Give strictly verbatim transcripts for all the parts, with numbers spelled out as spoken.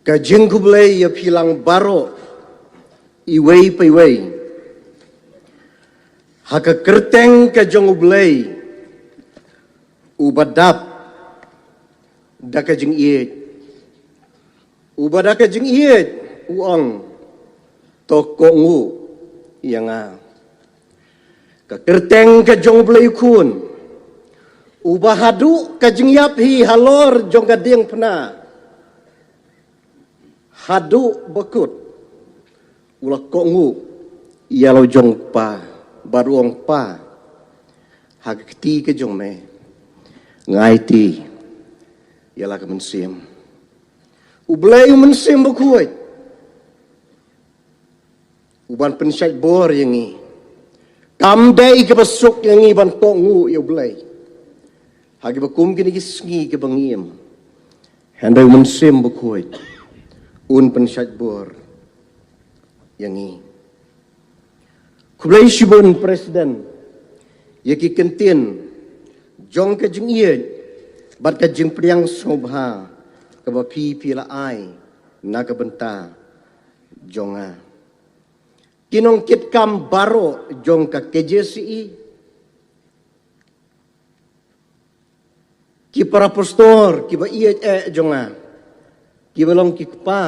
Ka jingkhublei ïa phi lang baroh, iwei pa iwei, ha ka kyrteng ka jong U Blei uba dap da ka jingïeit, uba da ka jingïeit u ong, to kohnguh ïa nga. Ka kyrteng ka jong U Blei Khun, uba haduh ka jingïap hi halor jong ka diengphna, haduh ba kut, u la kohnguh ïa la u jong u Kpa, bad u ong, Kpa, ha ka kti ka jong me nga aiti ïa la ka mynsiem. U Blei U Mynsiem Bakhuid, uban pynshait bor ïa ngi. Kam dei kaba suk ïa ngi ban kohnguh ïa U Blei ha kiba kum kine ki sngi kiba ngi im, hynrei U Mynsiem Bakhuid un pynshait bor ïa ngi. Khublei shibun President ïa ki kyntien jong ka jingïeit bad ka jingpdiang sngewbha kaba phi phi la ai na ka bynta jong nga. Ki nongkitkam baroh jong ka K J C E, ki para pastor kiba ïeit eh jong nga, kiba long ki kpa,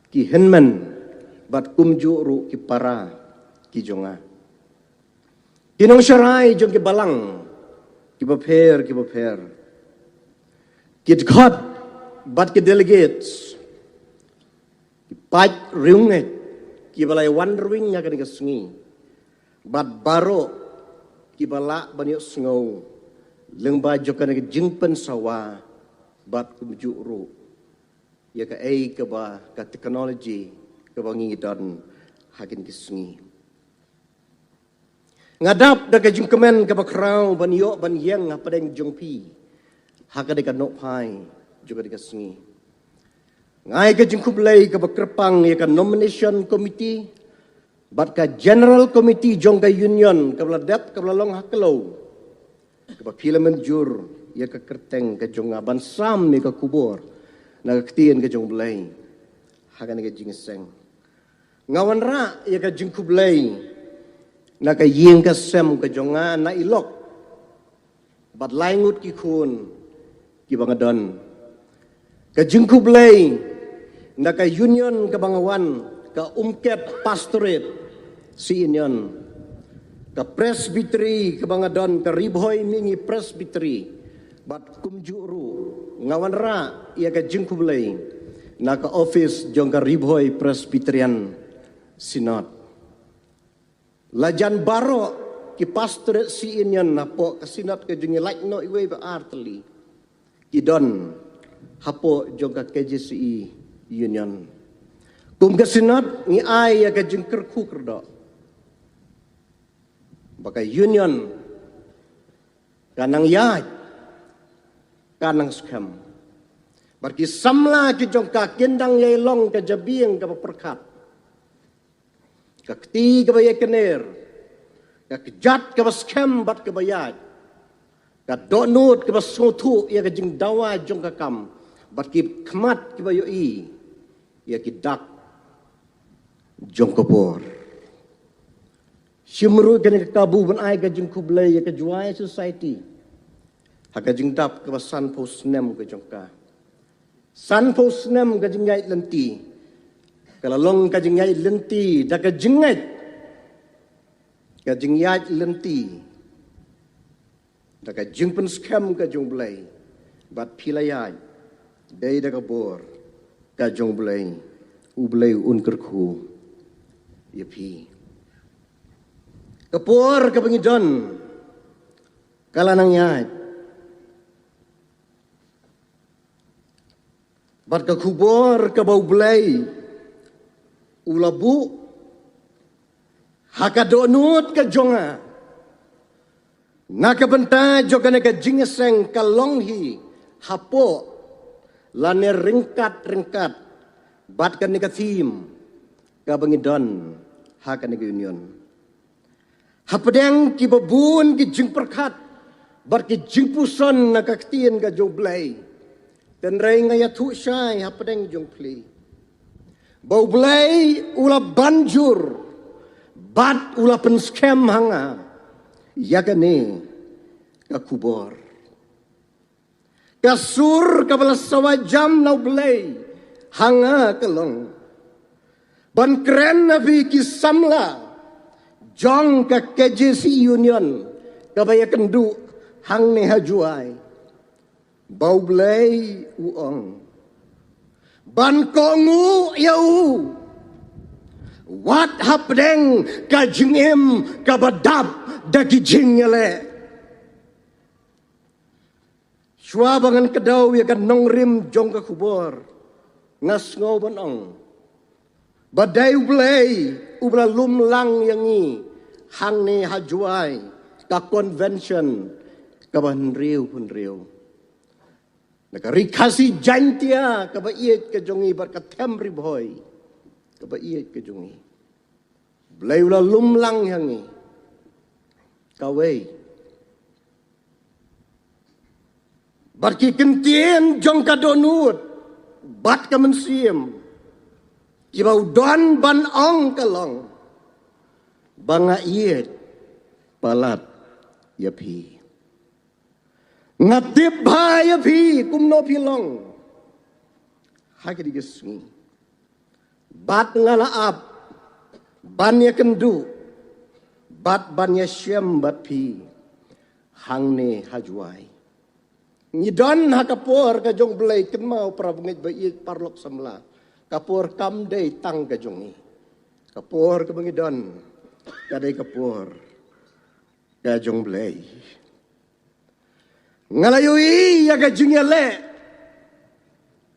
ki hynmen, bad kumjuh ruh ki para ki jong nga, ki nongsharai jong ki balang kiba pher kiba pher, ki dkhot bad ki delegates, ki paid riewngeit kiba la ïawan rwing ha kane ka sngi, bad baroh kiba lah ban ïohsngew lyngba jong kane ka jingpynsawa, bad kumjuh ruh ïa kaei kaba ka technology kaba ngi don ha kine ki sngi. Nga dap da ka jingkmen kaba khraw ban ïoh ban ïeng hapdeng jong phi ha kane ka nohphai jong kane ka sngi. Nga ai ka jingkhublei kaba kyrpang ïa ka nomination committee bad ka general committee jong ka union kaba la dep, kaba la long ha khlaw, kaba phi la mynjur ïa ka kyrteng ka jong nga ban sam ïa ka khubor na ka ktien ka jong U Blei ha kane ka jingïaseng. Nga wanrah ïa ka jingkhublei na ka ïing ka sem ka jong nga, na i lok bad lai ngut ki khun kiba nga don. Ka jingkhublei na ka union kaba nga wan, ka Umket Pastorate Synod, ka Presbytery kaba nga don, ka Ri Bhoi Mihngi Presbytery, bad kumjuh ruh nga wanrah ïa ka jingkhublei na ka office jong ka Ri Bhoi Presbyterian Synod. La jan baroh ki Pastorate Synod hapoh ka Synod ka jong ngi, lait noh iwei ba ar tylli, ki don hapoh jong ka K J C E union. Kum ka Synod ngi ai ïa ka jingkyrkhu kyrdoh ba ka union ka nang ïaid, ka nang skhem, bad ki samla ki jong ka kin dang ïai long ka jabieng kaba pyrkhat, ka kti kaba ïai kner, ka kjat kaba skhem bad kaba ïaid, ka dohnud kaba sngewthuh ïa ka jingdawa jong ka kam, bad ki khmat kiba ïohi ïa ki dak jong ka bor. Shim ruh kane ka kabu ban ai ka jingkhublei ïa ka Jowai Society ha ka jingdap kaba sanphew snem ka jong ka. Sanphew snem ka jingïaid lynti, ka la long ka jingïaid lynti da ka jingngeit, ka jingïaid lynti da ka jingpynskhem ka jong U Blei, bad phi la ïaid dei da ka bor ka jong U Blei. U Blei un kyrkhu ïa phi. Ka por kaba ngi don ka la nang ïaid, bad ka khubor kaba U Blei u la buh ha ka dohnud ka jong nga na ka bynta jong kane ka jingïaseng ka long hi hapoh lane ryngkat ryngkat bad kane ka theme kaba ngi don ha kane ka union. Hapdeng kiba bun ki jingpyrkhat bad ki jingpuson na ka ktien ka jong U Blei, Tynrai nga ïathuh shai hapdeng jong phi ba U Blei u la ban jur bad u la pynskhem ha nga ïa kane ka khubor. Ka sur kaba la sawa jam na U Blei ha nga ka long ban kren na phi ki samla jong ka K J C Union kaba ïakynduh hangne ha Jowai, ba U Blei u ong ban kohnguh ïa u wat hapdeng ka jingim kaba dap da ki jingïaleh. Shuwa ba ngan kdew ïa ka nongrim jong ka khubor, nga sngew ban ong ba dei U Blei uba la lum lang ïa ngi hangne ha Jowai, ka convention kaba hynriew hynriew na ka Ri Khasi Jaintia kaba ïeit ka jong ngi bad ka Them Ri Bhoi kaba ïeit ka jong ngi. Blei u la lum lang ïa ngi. Kawei bad ki ktien jong ka dohnud bad ka mynsiem kiba u don ban ong ka long ba nga ïeit palat ïa phi. Nga tip bha ïa phi kumno phi long ha kine ki sngi. Bad nga la ap ban ïakynduh bad ban ïashem bad phi hangne ha Jowai. Ngi don ha ka por ka jong U Blei, kynmaw para bangeit ba ïeit, paralok samla. Ka por kam dei tang ka jong ngi. Ka por kaba ngi don ka dei ka por ka jong U Blei. Nga la ïohi ïa ka jingïaleh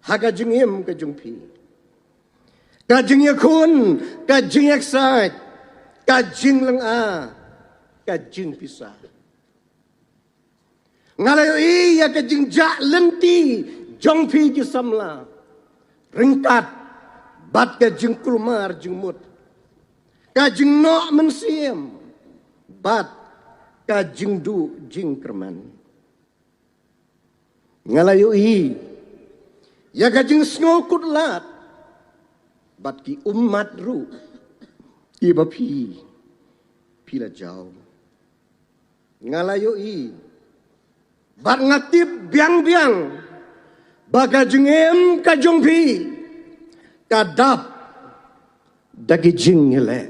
ha ka jingim ka jong phi, ka jingïakhun, ka jingïaksaid, ka jinglynga, ka jingpisa. Nga la ïohi ïa ka jingjah lynti jong phi ki samla ryngkat bad ka jingkulmar jingmut, ka jingnoh mynsiem bad ka jingduh jingkyrmen. Nga la ïohi ïa ka jingsngewkhuslai bad ki ummat ruh kiba phi phi la jaw. Nga la ïohi bad nga tip biang biang ba ka jingim ka jong phi ka dap da ki jingïaleh.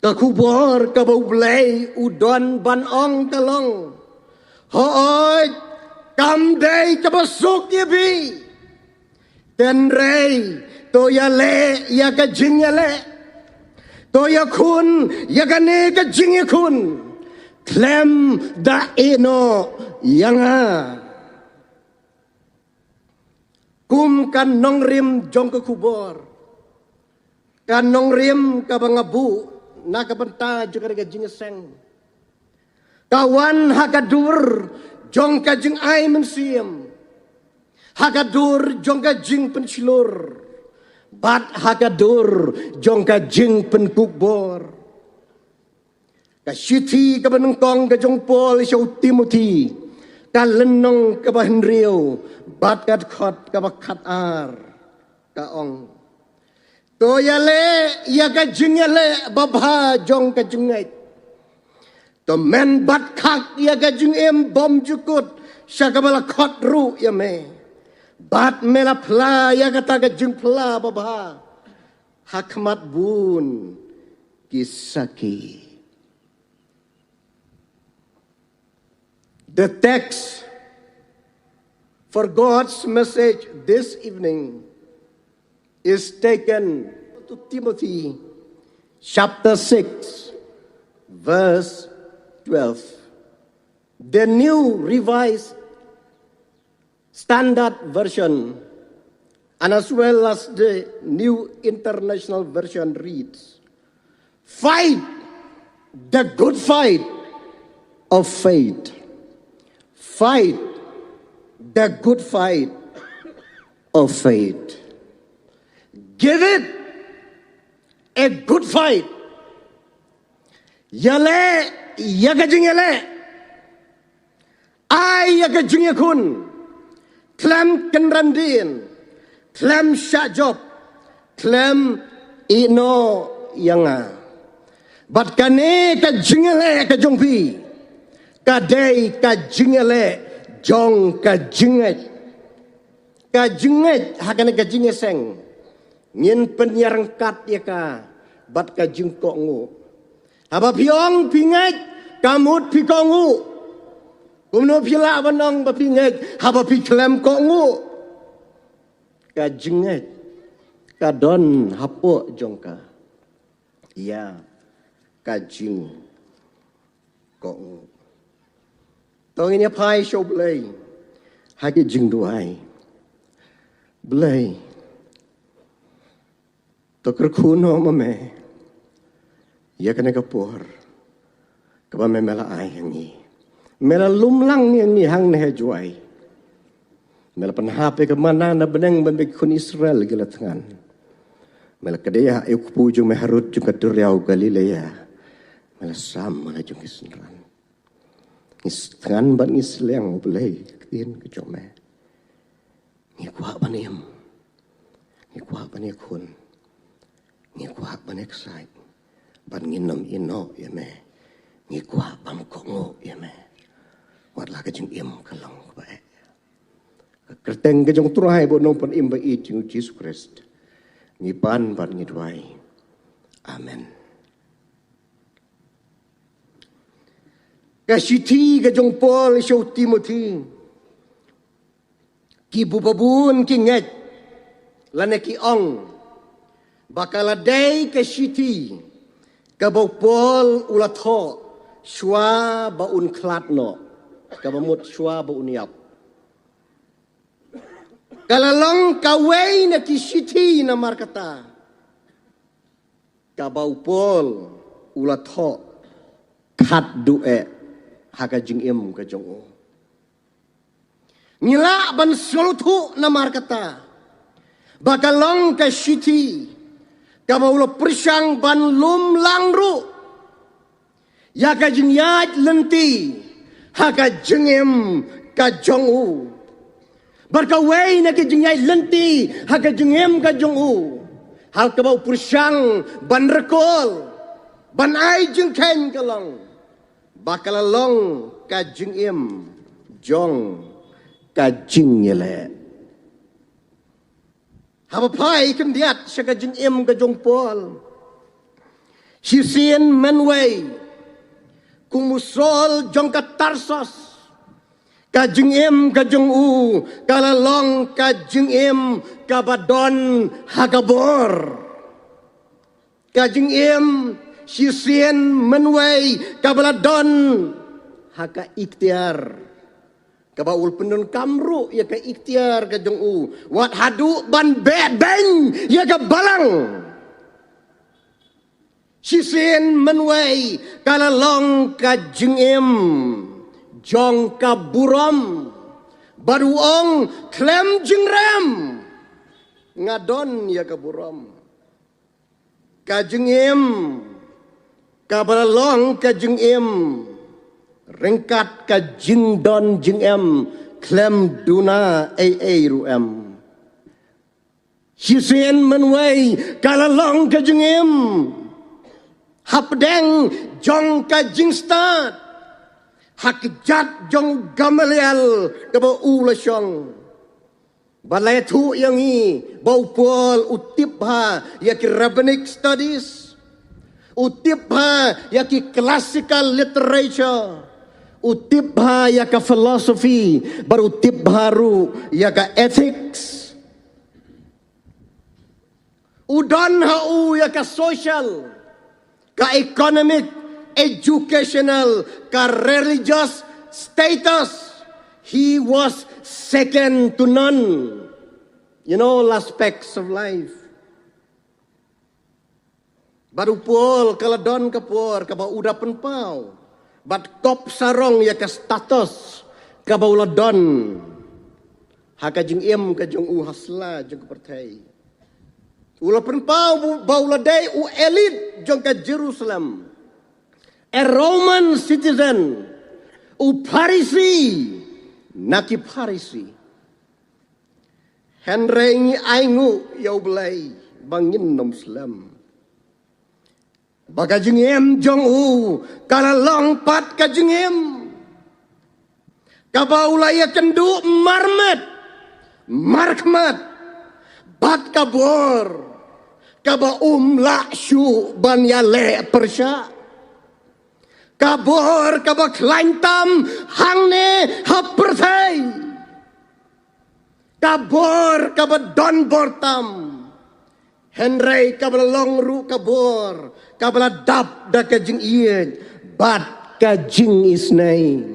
Ka khubor kaba U Blei u don ban ong ka long, hooid, kam dei kaba suk ïa phi. Tynrai to ïaleh ïa ka jingïaleh, to ïakhun ïa kane ka jingïakhun khlem da ïehnoh ïa nga. Kum ka nongrim jong ka khubor, ka nongrim kaba nga buh na ka bynta jong ka jingïaseng ka wan ha ka dur jong ka jingai mynsiem, ha ka dur jong ka jingpynshlur bad ha ka dur jong ka jingpynkup bor. Ka shithi kaba nyngkong ka jong u Paul sha u Timothi, ka lynnong kaba hynriew bad ka dkhot kaba khatar, ka ong, to ïaleh ïa ka jingïaleh babha jong ka jingngeit, to men bad khak ïa ka jingim bymjukut sha kaba la khot ruh ïa me, bad me la phla ïa kata ka jingphla babha ha khmat bun ki sakhi. The text for God's message this evening is taken to Timothy chapter six, verse twelve. The New Revised Standard Version, and as well as the New International Version reads, "Fight the good fight of faith. Fight the good fight of faith." Give it a good fight. Ïaleh ïa ka jingïaleh. Ai ïa ka jingïakhun. Khlem kynran dien, khlem shah jop, khlem ïehnoh ïa nga. Bad kane ka jingïaleh ka jong phi ka dei ka jingïaleh jong ka jingngeit. Ka jingngeit ha kane ka jingïaseng. Ngin pynïaryngkat ïa ka bad ka jingkohnguh. Haba phi ong phi ngeit, ka mut phi kohnguh. Kumno phi lah ban ong ba phi ngeit haba phi khlem kohnguh? Ka jingngeit ka don hapoh jong ka ïa ka jingkohnguh. To ngin ïa phai sha U Blei ha ki jingduwai. Blei, to kyrkhu noh ma me ïa kane ka por kaba me me la ai ha ngi. Me la lum lang ïa ngi hangne ha Jowai. Me la pynhap ïa ka manna na bneng ban ba ki khun Israel ki la thngan. Me la kdew ïa u kpu jong me harud jong ka duriaw Galilea. Me la sam ma la jong ki synran. Ngi thngan bad ngi sleng, U Blei, ka ktien ka jong me. Ngi kwah ban im. Ngi kwah ban ïakhun. Ngi kwah ban ïaksaid. Bad ngin ym ïehnoh ïa me. Ngi kwah ban kohnguh ïa me. Wat la ka jingim ka long kaba eh. Ka kyrteng ka jong U Trai bad U Nongpynim ba ïeit jong ngi U Jisu Khrist. Ngi pan bad ngi duwai. Amen. Ka shithi ka jong u Paul sha u Timothi. Kiba bun ki ngeit lane ki ong ba ka la dei ka shithi kaba u Paul u la thoh shuwa ba un khlad noh, kaba mut shuwa ba un ïap. Ka la long kawei na ki shithi namarkata kaba u Paul u la thoh khatduh eh ha ka jingim ka jong u. Ngi lah ban sngewthuh namarkata ba ka long ka shithi kaba u la pyrshang ban lum lang ruh ïa ka jingïaid lynti ha ka jingim ka jong u. Bad kawei na ka jingïaid lynti ha ka jingim ka jong u, ha kaba u pyrshang ban rkol, ban ai jingkheiñ, ka long ba ka la long ka jingim jong ka jingïaleh. Haba phai khyndiat sha ka jingim ka jong u Paul. Shisien mynwei, kum u Saul jong ka Tarsus, ka jingim ka jong u ka la long ka jingim kaba don ha ka bor. Ka jingim shisien mynwei kaba la don ha ka iktiar, kaba u la pyndonkam ruh ïa ka iktiar ka jong u wat haduh ban beh beiñ ïa ka balang. Shisien mynwei ka la long ka jingim jong ka burom. Bad u ong khlem jingrem nga don ïa ka burom. Ka jingim kaba la long ka jingim ryngkat ka jingdon jingem, khlem duna ei ei ruh em. Shisien mynwei ka la long ka jingim hapdeng jong ka jingstad ha kjat jong u Gamaliel kaba u la shong. Ba la ïathuh ïa ngi ba u Paul u tip bha ïa ki rabbinic studies, u tip bha ïa ki classical literature, u tip bha ïa ka philosophy, bad u tip bha ruh ïa ka ethics. U don ha u ïa ka social, ka economic, educational, ka religious status. He was second to none in all aspects of life. Bad u Paul ka la don ka por kaba u da pynpaw bad kop sarong ïa ka status kaba u la don ha ka jingim ka jong u ha sla jong ka pyrthei. U la pynpaw ba u la dei u elite jong ka Jerusalem, a Roman citizen, u Pharisi na ki Pharisi. Hynrei ngi ainguh ïa U Blei ba ngin ym slem. Ba ka jingim jong u ka la long pat ka jingim kaba u la ïakynduh marmet, markhmat bad ka bor kaba um lah shuh ban ïaleh pyrshah. Ka bor kaba khlaiñ tam hangne ha pyrthei. Ka bor kaba don bor tam. Hynrei kaba la long ruh ka bor kaba la dap da ka jingïeit bad ka jingisynei.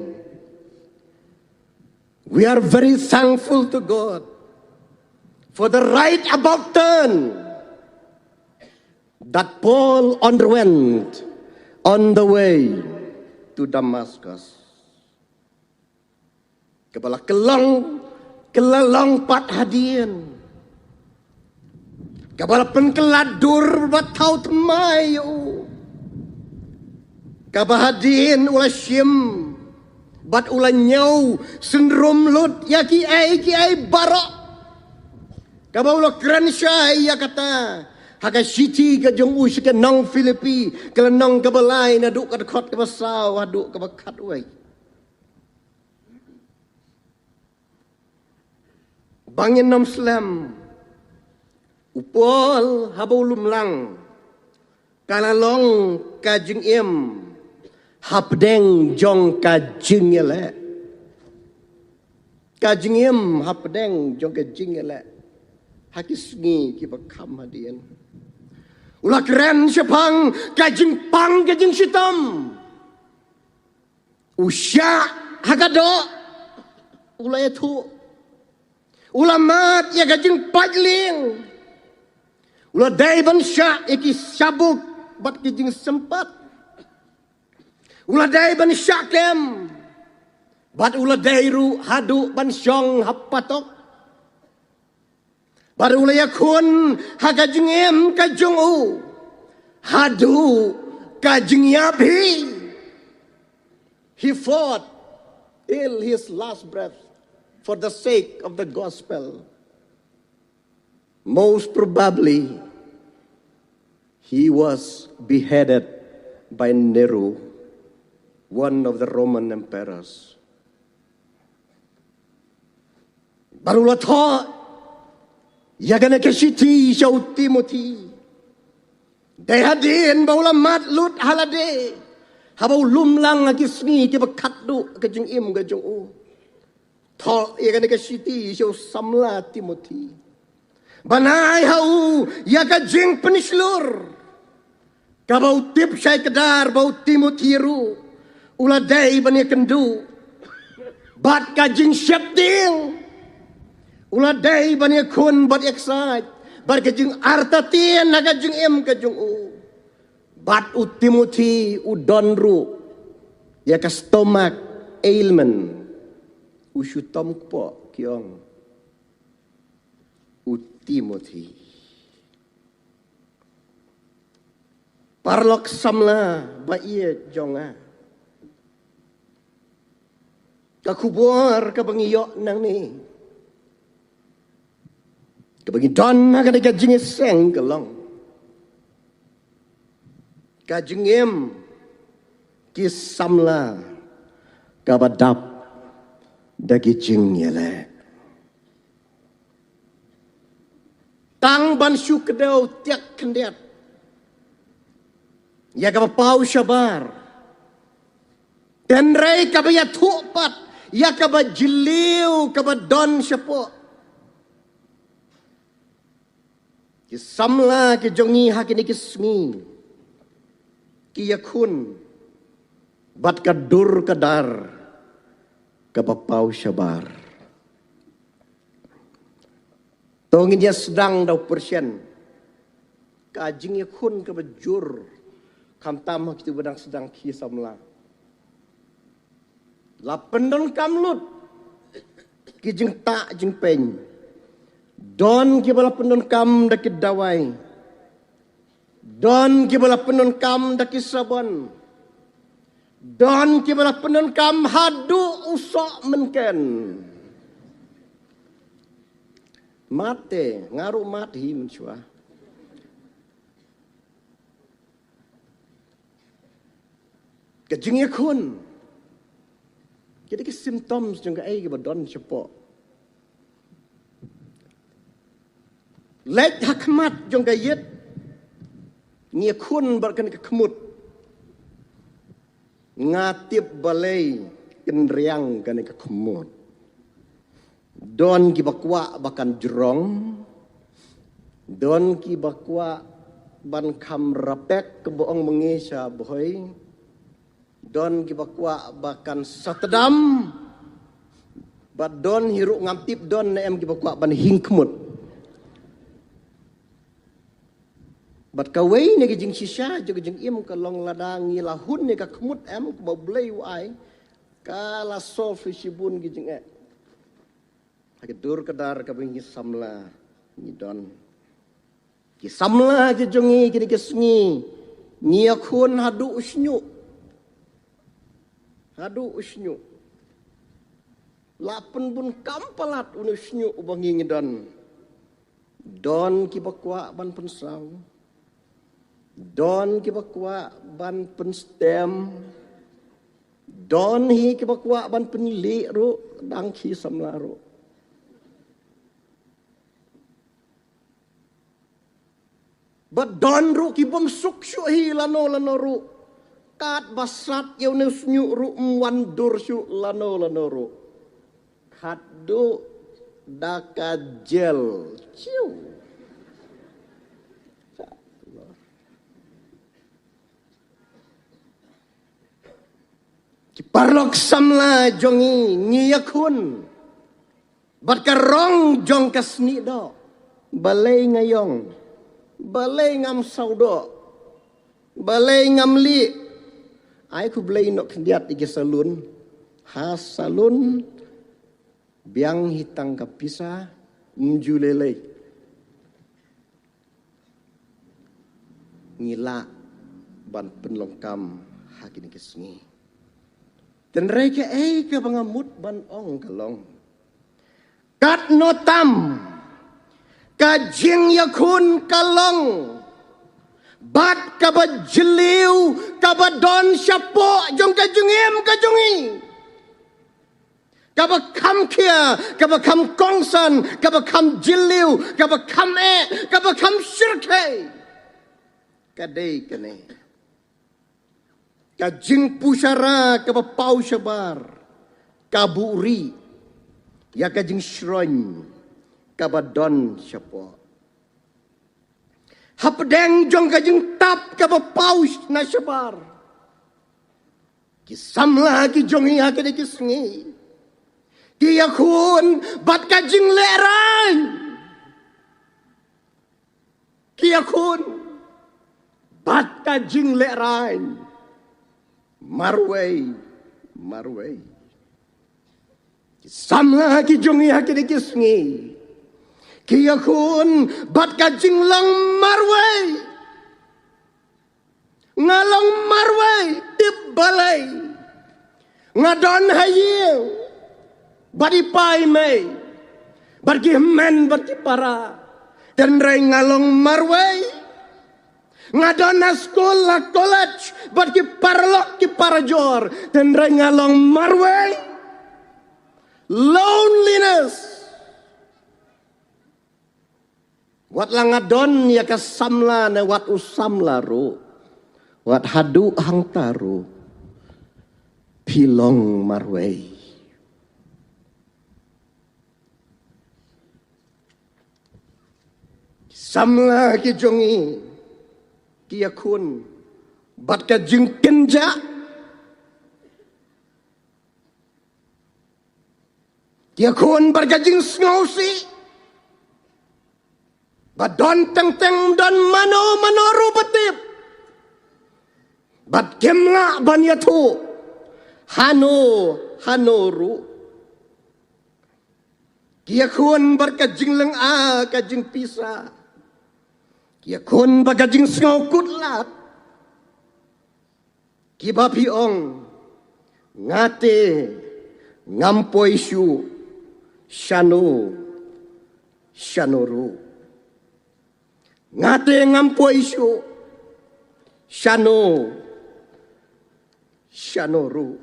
We are very thankful to God for the right about turn that Paul underwent on the way to Damascus. Kaba la kyllong, ka la long pat hadien. Kaba la pynkylla dur bad thaw thymmai ïa u. Kaba hadien u la shim bad u la ñiew synrum lut ïa kiei kiei baroh. Kaba u la kren shai ïa kata ha ka shithi ka jong u sha ki nong Philippi, ka lynnong kaba lai naduh ka dkhot kaba saw haduh kaba khatwei. Ba ngin ym slem, u Paul haba u lum lang, ka la long ka jingim hapdeng jong ka jingïaleh. Ka jingim hapdeng jong ka jingïaleh ha ki sngi kiba kham hadien. U la kren shaphang ka jingpang ka jingshitom. U shah ha ka doh, u la ïathuh. U la mad ïa ka jingpait lieng. U la dei ban shah ïa ki shabuk bad ki jingsympat. U la dei ban shah kem bad u la dei ruh haduh ban shong ha patok. Bad u la ïakhun ha ka jingim ka jong u haduh ka jingïap hi. He fought till his last breath for the sake of the gospel. Most probably, he was beheaded by Nero, one of the Roman emperors. Bad u la thoh ïa kane ka shithi sha u Timothi. Dei hadien ba u la mad lut ha lade, haba u lum lang ha ki sngi kiba khatduh ka jingim ka jong u. Thoh ïa kane ka shithi sha u samla Timothi. Ban ai ha u ïa ka jingpynshlur. Kaba u tip shai kdar ba u Timothi ruh u la dei ban ïakynduh bad ka jingsheptieng. U la dei ban ïakhun bad ïaksaid bad ka jingartatien ha ka jingim ka jong u. Bad u Timothi u don ruh ïa ka stomach ailment. U shu tom kpoh, ki ong. U Timothi. Paralok samla ba ïeit jong nga. Ka khubor kaba ngi ïoh nangne, kaba ngi don ha kane ka jingïaseng ka long ka jingim ki samla kaba dap da ki jingïaleh. Tang ban shu kdew tiak khyndiat ïa kaba paw shabar. Hynrei kaba ïathuh pat ïa kaba jylliew kaba don shapoh. Ki samla ki jong ngi ha kine ki sngi ki ïakhun bad ka dur ka dar kaba paw shabar. To ngin ïa sdang da u pyrshah ka jingïakhun kaba jur, khamtam ha kito ba dang sdang ki samla. La pyndonkam lut ki jingtah jingpeiñ. Don kiba la pyndonkam da ki dawai. Don kiba la pyndonkam da ki sabon. Don kiba la pyndonkam haduh u soh mynken. Mat te, nga ruh mat hi mynshuwa. Ka jingïakhun. Kita ki symptoms jong kaei kaba don shapoh. Leit ha khmat jong ka ïit. Ngi ïakhun bad kane ka khmut. Nga tip balei kin riang kane ka khmut. Don kiba kwah ba kan jrong. Don kiba kwah ban kham rapek kaba ong ma ngi sha Bhoi. Don kiba kwah ba kan satdam. Bad don hi ruh, ngam tip don ne em kiba kwah ban hing khmut. Bad kawei na ki jingshisha jong ka jingim ka long lada ngi la hun ïa ka khmut em kaba U Blei u ai, ka la solve shibun ki jingeh. Ha ka dur ka dar kaba ngi samla ngi don. Ki samla ki jong ngi kine ki sngi ngi ïakhun haduh u shñiuh. Haduh u shñiuh. La pynbun kam palat une u shñiuh uba ngi ngi don. Don kiba kwah ban pynsaw. Don kiba kwah ban pynstem. Don hi kiba kwah ban pynlieh ruh, dang ki samla ruh. Bad don ruh ki bym suk shuh hi lano lano ruh. Katba sat ïa une u shñiuh ruh ym wan dur shuh lano lano ruh. Khatduh da ka jel. Chiu. Ki paralok samla jong ngi, ngi ïakhun bad ka rong jong ka snieh doh. Balei nga ïong? Balei ngam sawdoh? Balei ngam lieh? Ai khublei noh khyndiat ïa ki salun. Ha salun biang hi tang ka pisa, ym ju lei lei. Ngi lah ban pynlong kam ha kine ki sngi. Tynrai kaei kaba nga mut ban ong ka long, katno tam ka jingïakhun ka long bad kaba jylliew kaba don shapoh jong ka jingim ka jong ngi. Kaba kham khia, kaba kham kongsan, kaba kham jylliew, kaba kham eh, kaba kham shyrkhei. Ka dei kane. Ka jingpynshlur kaba paw shabar, ka buhrieh ïa ka jingshngaiñ kaba don shapoh. Hapdeng jong ka jingtap kaba paw na shabar, ki samla ki jong ngi ha kine ki sngi ki ïakhun bad ka jinglehrain. Ki ïakhun bad ka jinglehrain. Marwei, marwei. Ki samla ki jong ngi ha kine ki sngi ki ïakhun bad ka jinglong marwei. Nga long marwei, tip balei? Nga don ha ïing bad i pa i mei, bad ki hynmen bad ki para. Tynrai nga long marwei. Nga don ha skul, ha college bad ki paralok ki parajor. Tynrai nga long marwei. Loneliness. Wat la nga don ïa ka samla ne wat u samla ruh, wat haduh hangta ruh phi long marwei. Samla ki jong ngi ki ïakhun bad ka jingkynjah. Ki ïakhun bad ka jingsngewsih. Ba don teng teng, don mano mano ruh ba tip. Bad kim lah ban ïathuh hano hano ruh. Ki ïakhun bad ka jinglynga ka jingpisa. Ki ïakhun bad ka jingsngew kutlad. Kiba phi ong, nga te ngam poi shuh shano Shano ruh. Nga te ngam poi shuh. Shano. Shano ruh.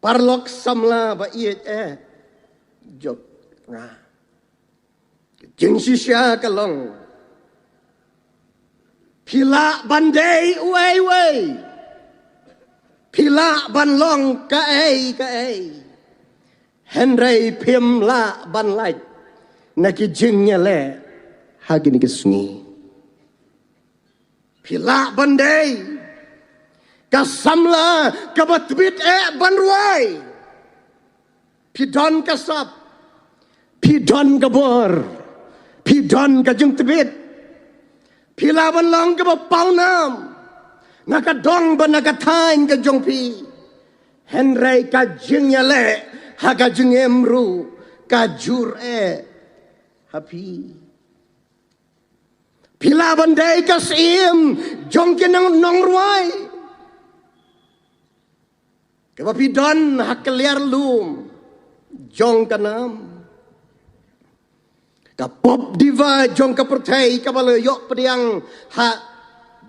Paralok samla ba ïeit eh jong nga. Jingshisha ka long. Phi lah ban dei uei uei. Phi lah ban long kaei kaei. Hynrei phim lah ban lait na ki jingïaleh ha kine ki sngi. Phi lah ban dei ka samla kaba tbit eh ban rwai. Phi don ka sap. Phi don ka bor. Phi don ka jingtbit. Phi lah ban long kaba pawnam na ka dong bad na ka thaiñ ka jong phi. Hynrei ka jingïaleh ha ka jingim ruh ka jur eh ha phi. Phi lah ban dei ka syiem jong ki nong, nongrwai. Kaba phi don ha ka liar lum jong ka nam. Ka pop diva jong ka pyrthei kaba la ïoh pdiang ha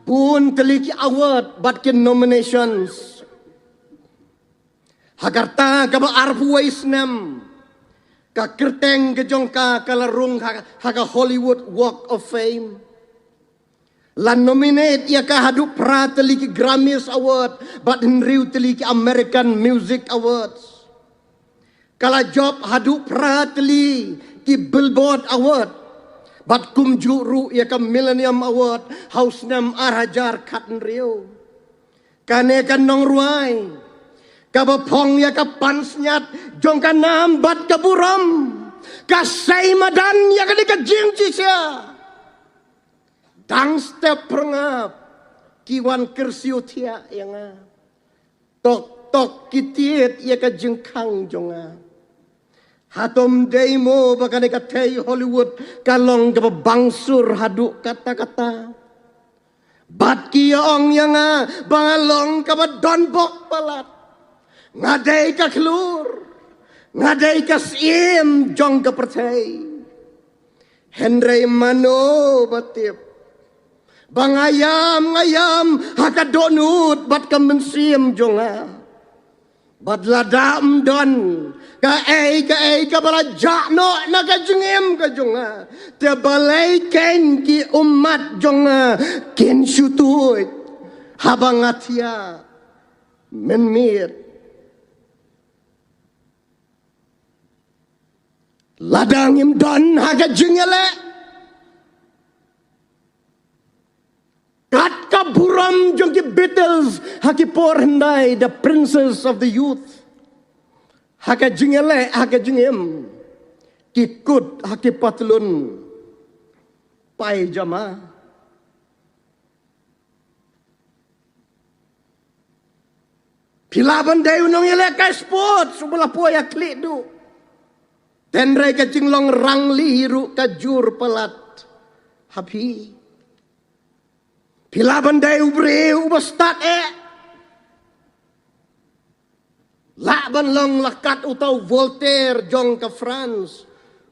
bun tylli ki award bad ki nominations. Ha ka rta kaba arphew wei snem ka kyrteng ka jong ka ka la rung ha, ha ka Hollywood Walk of Fame. La nominate ïa ka haduh phra tylli ki Grammys Award bad hynriew tylli ki American Music Awards. Ka la jop haduh phra tylli ki Billboard Award bad kumjuh ruh ïa ka Millennium Award ha u snem ar hajar khathynriew. Kane ka nongrwai kaba phong ïa ka pansngiat jong ka nam bad ka burom ka sei madan ïa kane ka jingshisha. Dang step pyrngap ki wan kyrsiew thiah ïa nga. Tok tok ki tied ïa ka jingkhang jong nga. Hato ym dei mo ba kane ka thei Hollywood ka long kaba bangsur haduh katta katta. Bad ki ïa ong ïa nga ba nga long kaba don bok palat. Nga dei ka khlur. Nga dei ka syiem jong ka pyrthei. Hynrei mano ba tip ba nga ïam, nga ïam ha ka dohnud bad ka mynsiem jong nga. Bad lada ym don kaei kaei kaba la jah noh na ka jingim ka jong nga, te balei kein ki ummat jong nga kin shu tuid haba nga thiah mynmiet. Lada ngim don ha ka jingïaleh kat ka burom jong ki Beatles ha ki por hyndai, the Princess of the Youth. Ha ka jingïaleh, ha ka jingim, ki kut ha ki patlun paijama. Phi lah ban dei u nongïalehkai sports uba la poi ïa khlieh duh. Hynrei ka jinglong rangli ruh ka jur palat ha phi. Phi lah ban dei u briew uba stad eh. Lah ban long la kat uta u Voltaire jong ka France,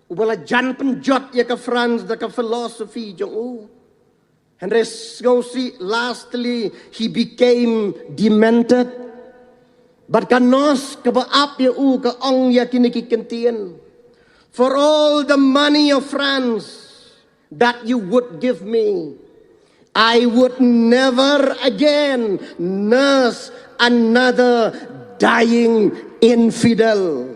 uba la jan pynjot ïa ka France da ka philosophy jong u. Hynrei sngewsih, lastly he became demented. Bad ka nos kaba ap ïa u ka ong ïa kine ki kyntien: "For all the money of France that you would give me, I would never again nurse another dying infidel."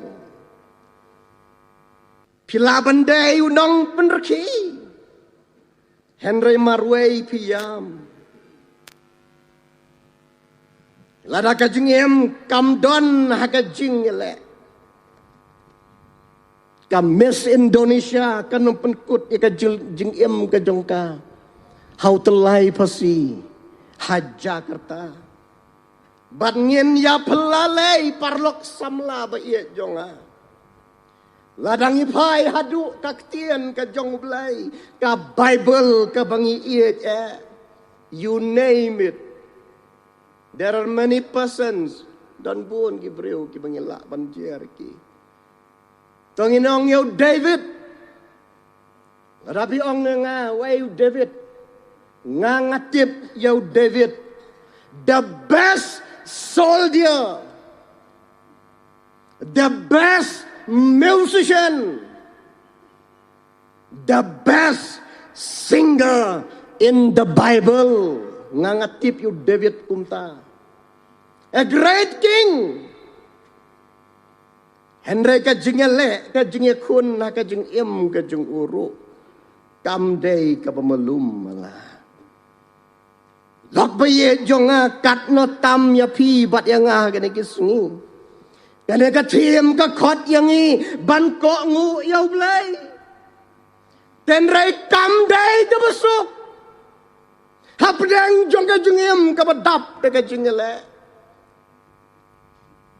Phi lah ban dei u nongpynrkhie, hynrei marwei phi ïam. Lada ka jingim kam don ha ka jingïaleh, ka Miss Indonesia kan ym pynkut ïa ka jing-, jingim ka jong ka ha u tyllai phasi ha Jakarta. Bad ngin ïa phylla lei, paralok samla ba ïeit jong nga. Lada ngi phai haduh ka ktien ka jong U Blei, ka Baibl kaba ngi ïeit eh, you name it, there are many persons Don bun ki briew kiba ngi lah ban jer ki. To ngin ong ïa u David. Lada phi ong ïa nga, wei u David? Nga, nga tip ïa u David. The best soldier, the best musician, the best singer in the Bible. Nga, nga tip ïa u David kumta. A great king. Hynrei ka jingïaleh, ka jingïakhun, ha ka jingim ka jong u ruh, kam dei kaba malu mala. Lok ba ïeit jong nga, katno tam ïa phi bad ïa nga ha kane ka sngi. Kane ka theme ka khot ïa ngi ban kohnguh ïa u Blei. Hynrei kam dei kaba suk hapdeng jong ka jingim kaba dap da ka jingïaleh.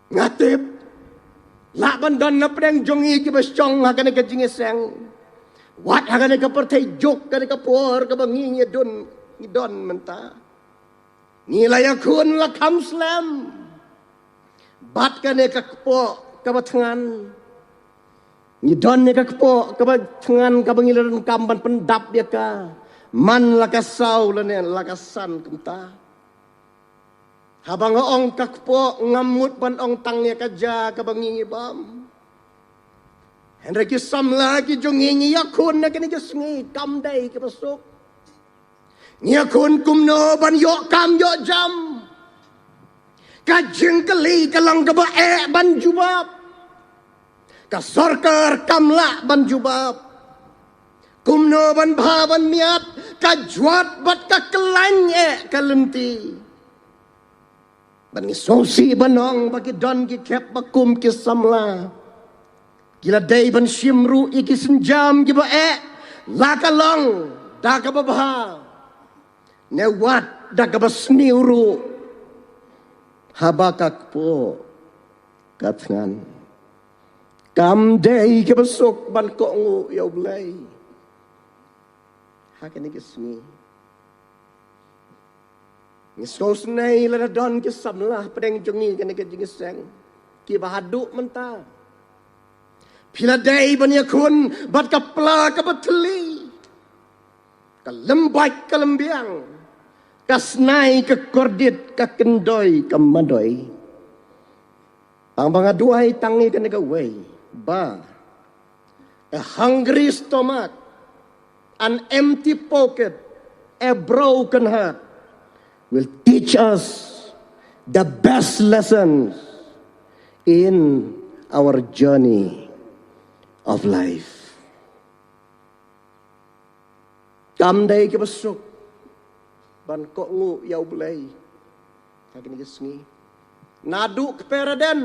Nga tip lah ban don na pdeng jong ngi kiba shong ha kane ka jingïaseng. Wat ha kane ka pyrthei juk, kane ka por kaba ngi ngi don, ngi don mynta. Ngi la ïakhun la kham slem bad kane ka kpoh kaba thngan. Ngi don ne ka kpoh kaba thngan kaba ngi la donkam ban pyndap ïa ka man la ka saw lane la ka san kumta. Haba nga ong ka kpoh, ngam mut ban ong tang ïa ka ja kaba ngi ngi bam. Hynrei ki samla ki jong ngi ngi ïakhun na kane ka sngi, kam dei kaba suk. Ngi ïakhun kumno ban ïoh kam ïoh jam. Ka jingkylli ka long kaba eh ban jubab. Ka sorkar kam lah ban jubab. Kumno ban bha ban miat, ka jwat bad ka khlaiñ eh ka lynti. Ban ngi sngewsih ban ong ba ki don ki khep ba kum ki samla ki la dei ban shim ruh ïa ki sienjam kiba eh, la ka long da kaba bha. Ne wat da kaba sniew ruh haba ka kpoh ka thngan. Kam dei kaba suk ban kohnguh ïa u Blei ha kane ka sngi. Ngi sngewsynei lada don ki samla pdeng jong ngi kane ka jingïaseng kiba haduh mynta phi la dei ban ïakhun bad ka pla kaba thylli, ka lembait ka lembiang, ka snai ka kordit, ka kyndoi ka mandoi. Tang ba nga duwai tang ïa kane kawei, ba a hungry stomach, an empty pocket, a broken heart will teach us the best lessons in our journey of life. Kam dei kaba suk ban kohnguh ïa u Blei ha kane ka sngi. Naduh kper Eden,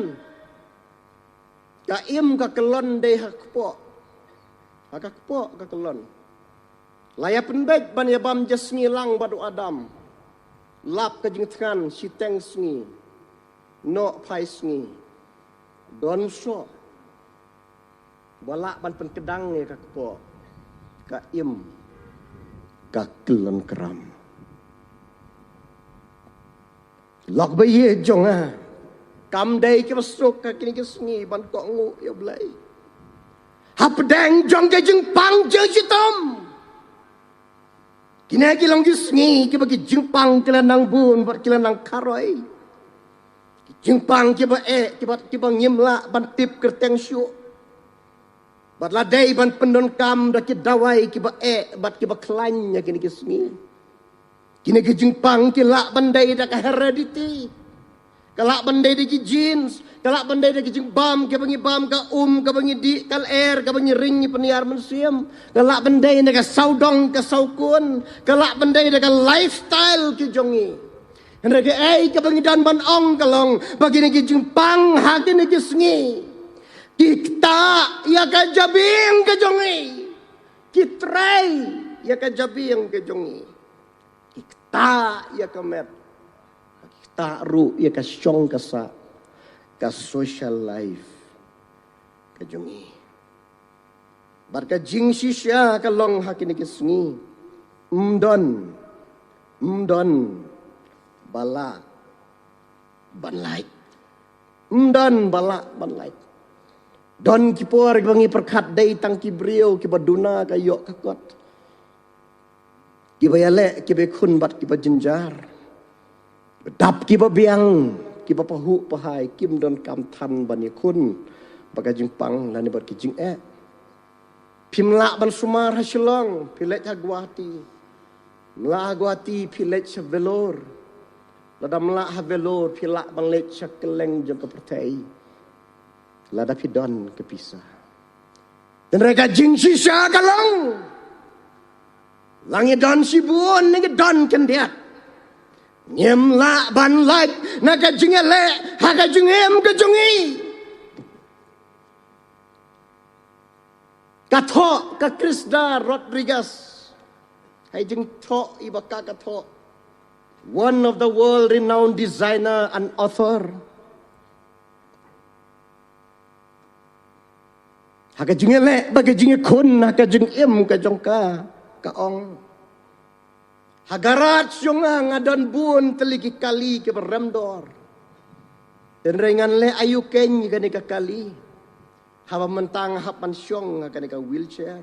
ka im ka kyllon dei ha kpoh. Ha ka kpoh ka kyllon. La ïa pynbeit ban ïa bam ja sngi lang bad u Adam. Lap ka jingthngan shiteng sngi, noh phai sngi. Don soh ba lah ban pynkdang ïa ka kpoh, ka im ka kyllon kram. Lok ba ïeit jong nga, kam dei kaba suk ha kine ki sngi ban kohnguh ïa u Blei hapdeng jong ka jingpang jingshitom. Kine ki long ki sngi kiba ki jingpang ki la nang bun bad ki la nang kharoi. Ki jingpang kiba eh, kiba, kiba ngim lah ban tip kyrteng shuh. Bad la dei ban pyndonkam da ki dawai kiba eh bad kiba khlaiñ ïa kine ki sngi. Kine ki jingpang ki lah ban dei da ka heredity, ka lah ban dei da ki genes, ka lah ban dei da ki jingbam kiba ngi bam, ka um kaba ngi dih, ka lyer kaba ngi ring, ngi pynïar mynsiem, ka lah ban dei da ka sawdong ka sawkun, ka lah ban dei da ka lifestyle ki jong ngi. Hynrei kaei kaba ngi don ban ong ka long ba kine ki jingpang ha kine ki sngi ki ktah ïa ka jabieng ka jong ngi, ki trei ïa ka jabieng ka jong ngi, ki ktah ïa ka met, ki ktah ruh ïa ka shong ka sah, ka social life ka jong ngi. Bad ka jingshisha ka long ha kine ki sngi, ym don, ym don ba lah ban lait. Ym don ba lah ban lait. Don ki por kiba ngi pyrkhat dei tang ki briew kiba duna ka ïoh ka kot, kiba ïaleh, kiba ïakhun bad kiba jynjar. Dap kiba biang, kiba pahuh pahai, kim don kam than ban ïakhun bad ka jingpang lane bad ki jingeh. Phim lah ban sumar ha Shillong, phi leit ha Guwahati. Ym lah ha Guwahati, phi leit sha Vellore. Lada ym lah ha Vellore, phi lah ban leit sha kylleng jong ka pyrthei, lada phi don ka pisa. Hynrei ka jingshisha ka long, la ngi don shibun ne ngi don khyndiat, ngim lah ban lait na ka jingïaleh ha ka jingim ka jong ngi. Ka thoh ka Crisda Rodriguez, ha i jingthoh iba ka, ka thoh, one of the world renowned designer and author. Ha ka jingïaleh bad ka jingïakhun ha ka jingim ka jong ka, ka ong, ha garage jong nga, nga don bun tylli ki kali kiba rem dor. Hynrei ngan leh aïu keiñ ïa kane ka kali, haba mynta nga hap ban shong ha kane ka wheelchair?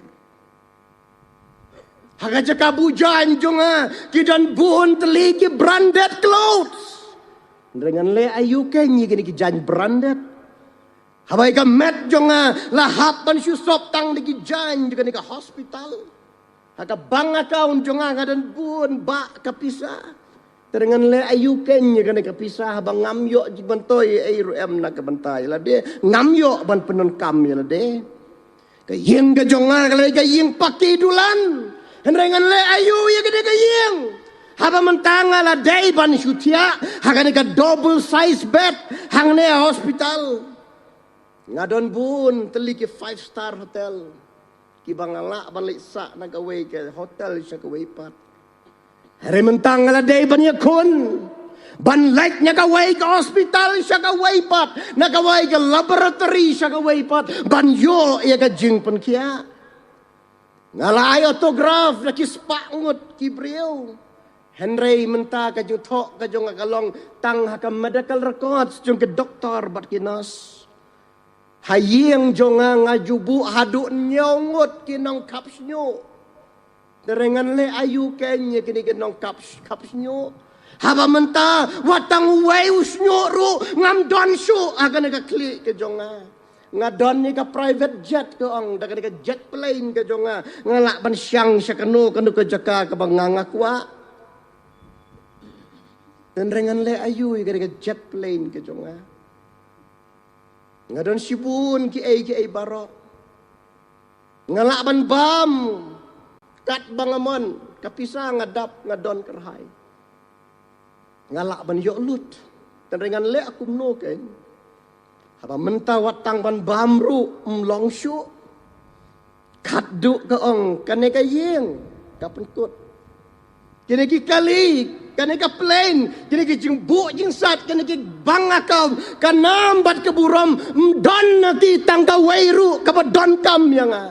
Ha ka jaka buh jaiñ jong nga ki don bun tylli ki branded clothes. Hynrei ngan leh aïu keiñ ïa kine ki jaiñ branded, haba ïa ka met jong nga la hap ban shu sop tang da ki jaiñ jong kane ka hospital? Ha ka bank account jong nga, nga don bun bah ka pisa. Te ngan leh aïu keiñ ïa kane ka pisa, haba ngam ïoh jingmyntoi ei ruh em na ka bynta ïa lade, ngam ïoh ban pyndonkam ïa lade. Ka ïing ka jong nga ka la dei ka ïing paki dulan, hynrei ngan leh aïu ïa kane ka ïing, haba mynta nga la dei ban shu thiah ha kane ka double size bed hangne ha hospital? Nga don bun tylli ki five star hotel kiba nga lah ban leit sah na kawei ka hotel sha kawei pat. Hynrei mynta nga la dei ban ïakhun, ban leit na kawei ka hospital sha kawei pat, na kawei ka laboratory sha kawei pat, ban ïoh ïa ka jingpynkhiah. Nga la ai autograph da ki spah ngut ki briew. Hynrei mynta ka jingthoh ka jong nga ka long tang ha ka medical records jong ki doktor bad ki nurse. Ha ïing jong nga, nga ju buh haduh hynñiew ngut ki nongkhap shñiuh. Te ngan leh aïu keiñ ïa kine ki nongkhap, khap shñiuh, haba mynta wat tang uwei u shñiuh ruh ngam don shuh ha kane ka khlieh ka jong nga. Nga don ïa ka private jet, ka ong, da kane ka jet plane ka jong nga, nga lah ban shang sha kano kano ka jaka kaba nga, nga kwah. Hynrei ngan leh aïu ïa kane ka jet plane ka jong nga? Nga don shibun kiei kiei baroh. Nga lah ban bam katba nga mon, ka pisa nga dap, nga don kyrhai. Nga lah ban ïoh lut. Hynrei ngan leh kumno keiñ, haba mynta wat tang ban bam ruh ym long shuh? Khatduh, ka ong, kane ka ïing ka pynkut, kine ki kali, kane ka plane, kine ki jingbuh jingsat, kine ki bank account, ka nam bad ka burom, ym don na ki tang kawei ruh kaba donkam ïa nga.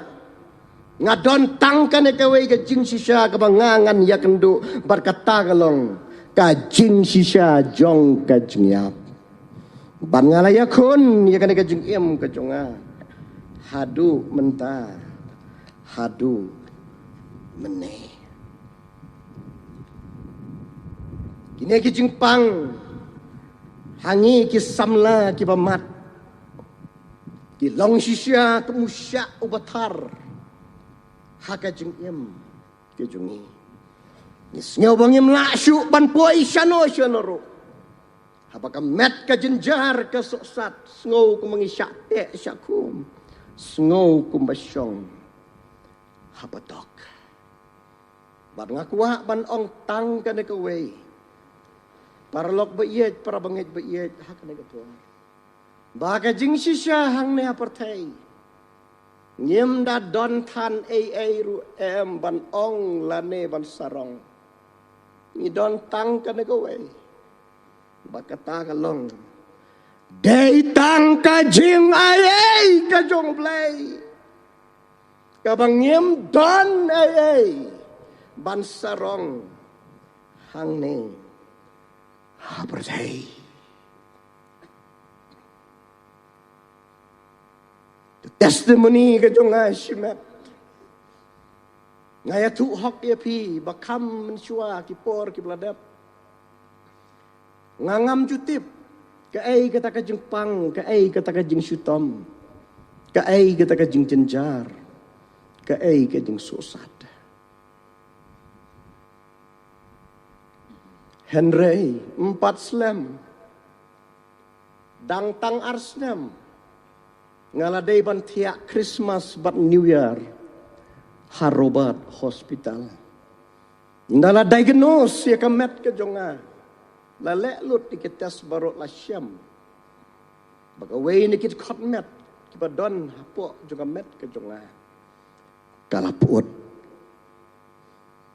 Nga don tang kane kawei ka jingshisha kaba nga ngan ïakynduh, bad kata ka long ka jingshisha jong ka jingïap. Bad nga la ïakhun ïa kane ka jingim ka jong nga haduh mynta, haduh mynne. Kine ki jingpang ha ngi ki samla kiba mat ki long shisha kum u shah uba thar ha ka jingim ka jong ngi. Ngi sngew ba ngim lah shuh ban poi shano shano ruh. Haba ka met ka jynjar ka sohsat, sngew kumba ngi shah teh shah khum, sngew kumba shong ha patok. Bad nga kwah ban ong tang kane kawei, paralok ba ïeit, parabangeit ba ïeit, ha kane ka por, ba ka jingshisha hangne ha pyrthei ngim da don than ei ei ruh em ban ong lane ban sarong. Ngi don tang kane kawei, ba kata ka long, dei tang ka jingaiei ka jong U Blei, kaba ngim don ei ei ban sarong hangne ha pyrthei. Testimony ka jong nga shimet. Nga ïathuh hok ïa phi ba kham mynshuwa ki por kiba la dep, nga ngam ju tip kaei kata ka jingpang, kaei kata ka jingshitom, kaei kata ka jingjynjar, kaei ka jingsuhsat. Hynrei ym pat slem, dang tang ar snem nga la dei ban thiah Christmas bad New Year ha Robert Hospital. Ynda la diagnose ïa ka met ka jong nga, la leh lut ïa ki test baroh, la shem ba kawei na ki dkhot met kiba don hapoh jong ka met ka jong nga ka la pyut.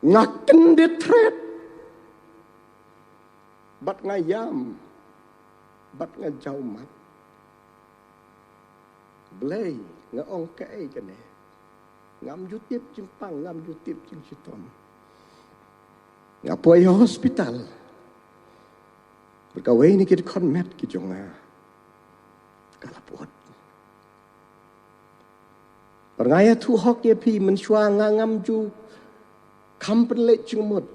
Nga kyndit thret bad nga ïam bad nga jaw mat. Blei, nga ong, kaei kane? Ngam ju tip jingpang, ngam ju tip jingshitom. Nga poi ha hospital bad kawei na ki dkhot met ki jong nga ka la pyut. Bad nga ïathuh hok ïa phi, mynshuwa nga ngam ju kham pynleit jingmut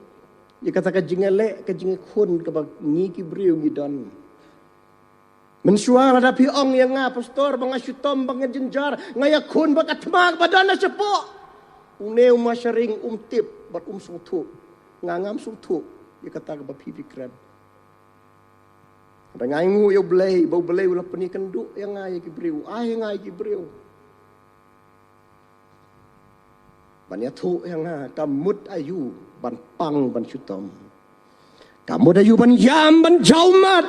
ïa kata ka jingïaleh, ka jingïakhun kaba ngi ki briew ngi don. Mynshuwa lada phi ong ïa nga, pastor, ba nga shitom, ba nga jynjar, nga ïakhun bad ka thma kaba don ha shapoh, une u mashharing um tip bad um sngewthuh. Nga ngam sngewthuh ïa kata kaba phi phi kren. Hynrei nga ainguh ïa U Blei ba U Blei u la pynïakynduh ïa nga ïa ki briew, ai ïa nga ïa ki briew ban ïathuh ïa nga ka mut aïu ban pang ban shitom, ka mut aïu ban ïam ban jaw mat,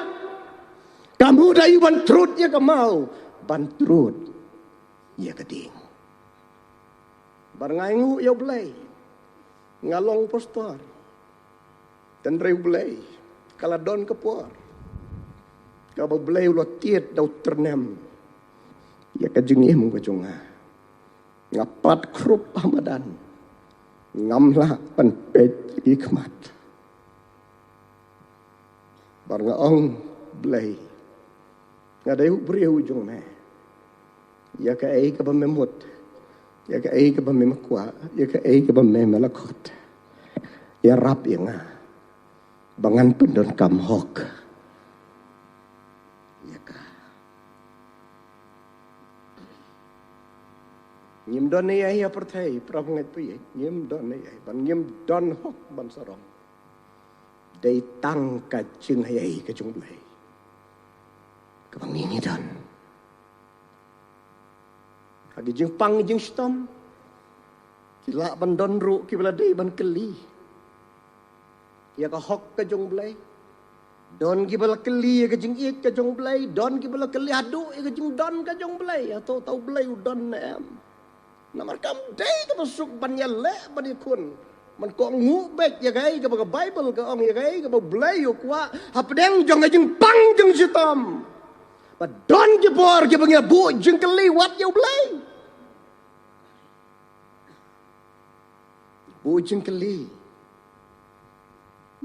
ka mut aïu ban trud ïa ka maw, ban trud ïa ka ding. Bad nga ainguh ïa U Blei, nga long pastor. Hynrei U Blei, ka la don ka por kaba U Blei u la tied da u tyrnem ïa ka jingim ka jong nga. Nga pat khrup ha madan, ngam lah ban peit ïa ki khmat. Bad nga ong, Blei, nga dei u briew jong me. Ïa kaei kaba me mut, ïa kaei kaba me kwah, ïa kaei kaba me la khot, ïarap ïa nga ba ngan pyndonkam hok ïa ka. Ngim don ei ei ha pyrthei, para bangeit, ngim don ei ei, bad ngim don hok ban sarong. Dei tang ka jingaiei ka jong U Blei kaba ngi ngi don. Ha ki jingpang jingshitom, ki lah ban don ruh kiba la dei ban kylli ïa ka hok ka jong U Blei. Don kiba la kylli ïa ka jingïeit ka jong U Blei, don kiba la kylli haduh ïa ka jingdon ka jong U Blei. Hato uta U Blei u don ne em? Namar kam dei kaba suk ban ïaleh ban ïakhun. Ban kohnguh beit ïa kaei kaba ka Baibl ka ong, ïa kaei kaba U Blei u kwah hapdeng jong ka jingpang jingshitom. Ba don ki por kiba ngi buh jingkylli wat ïa U Blei. Buh jingkylli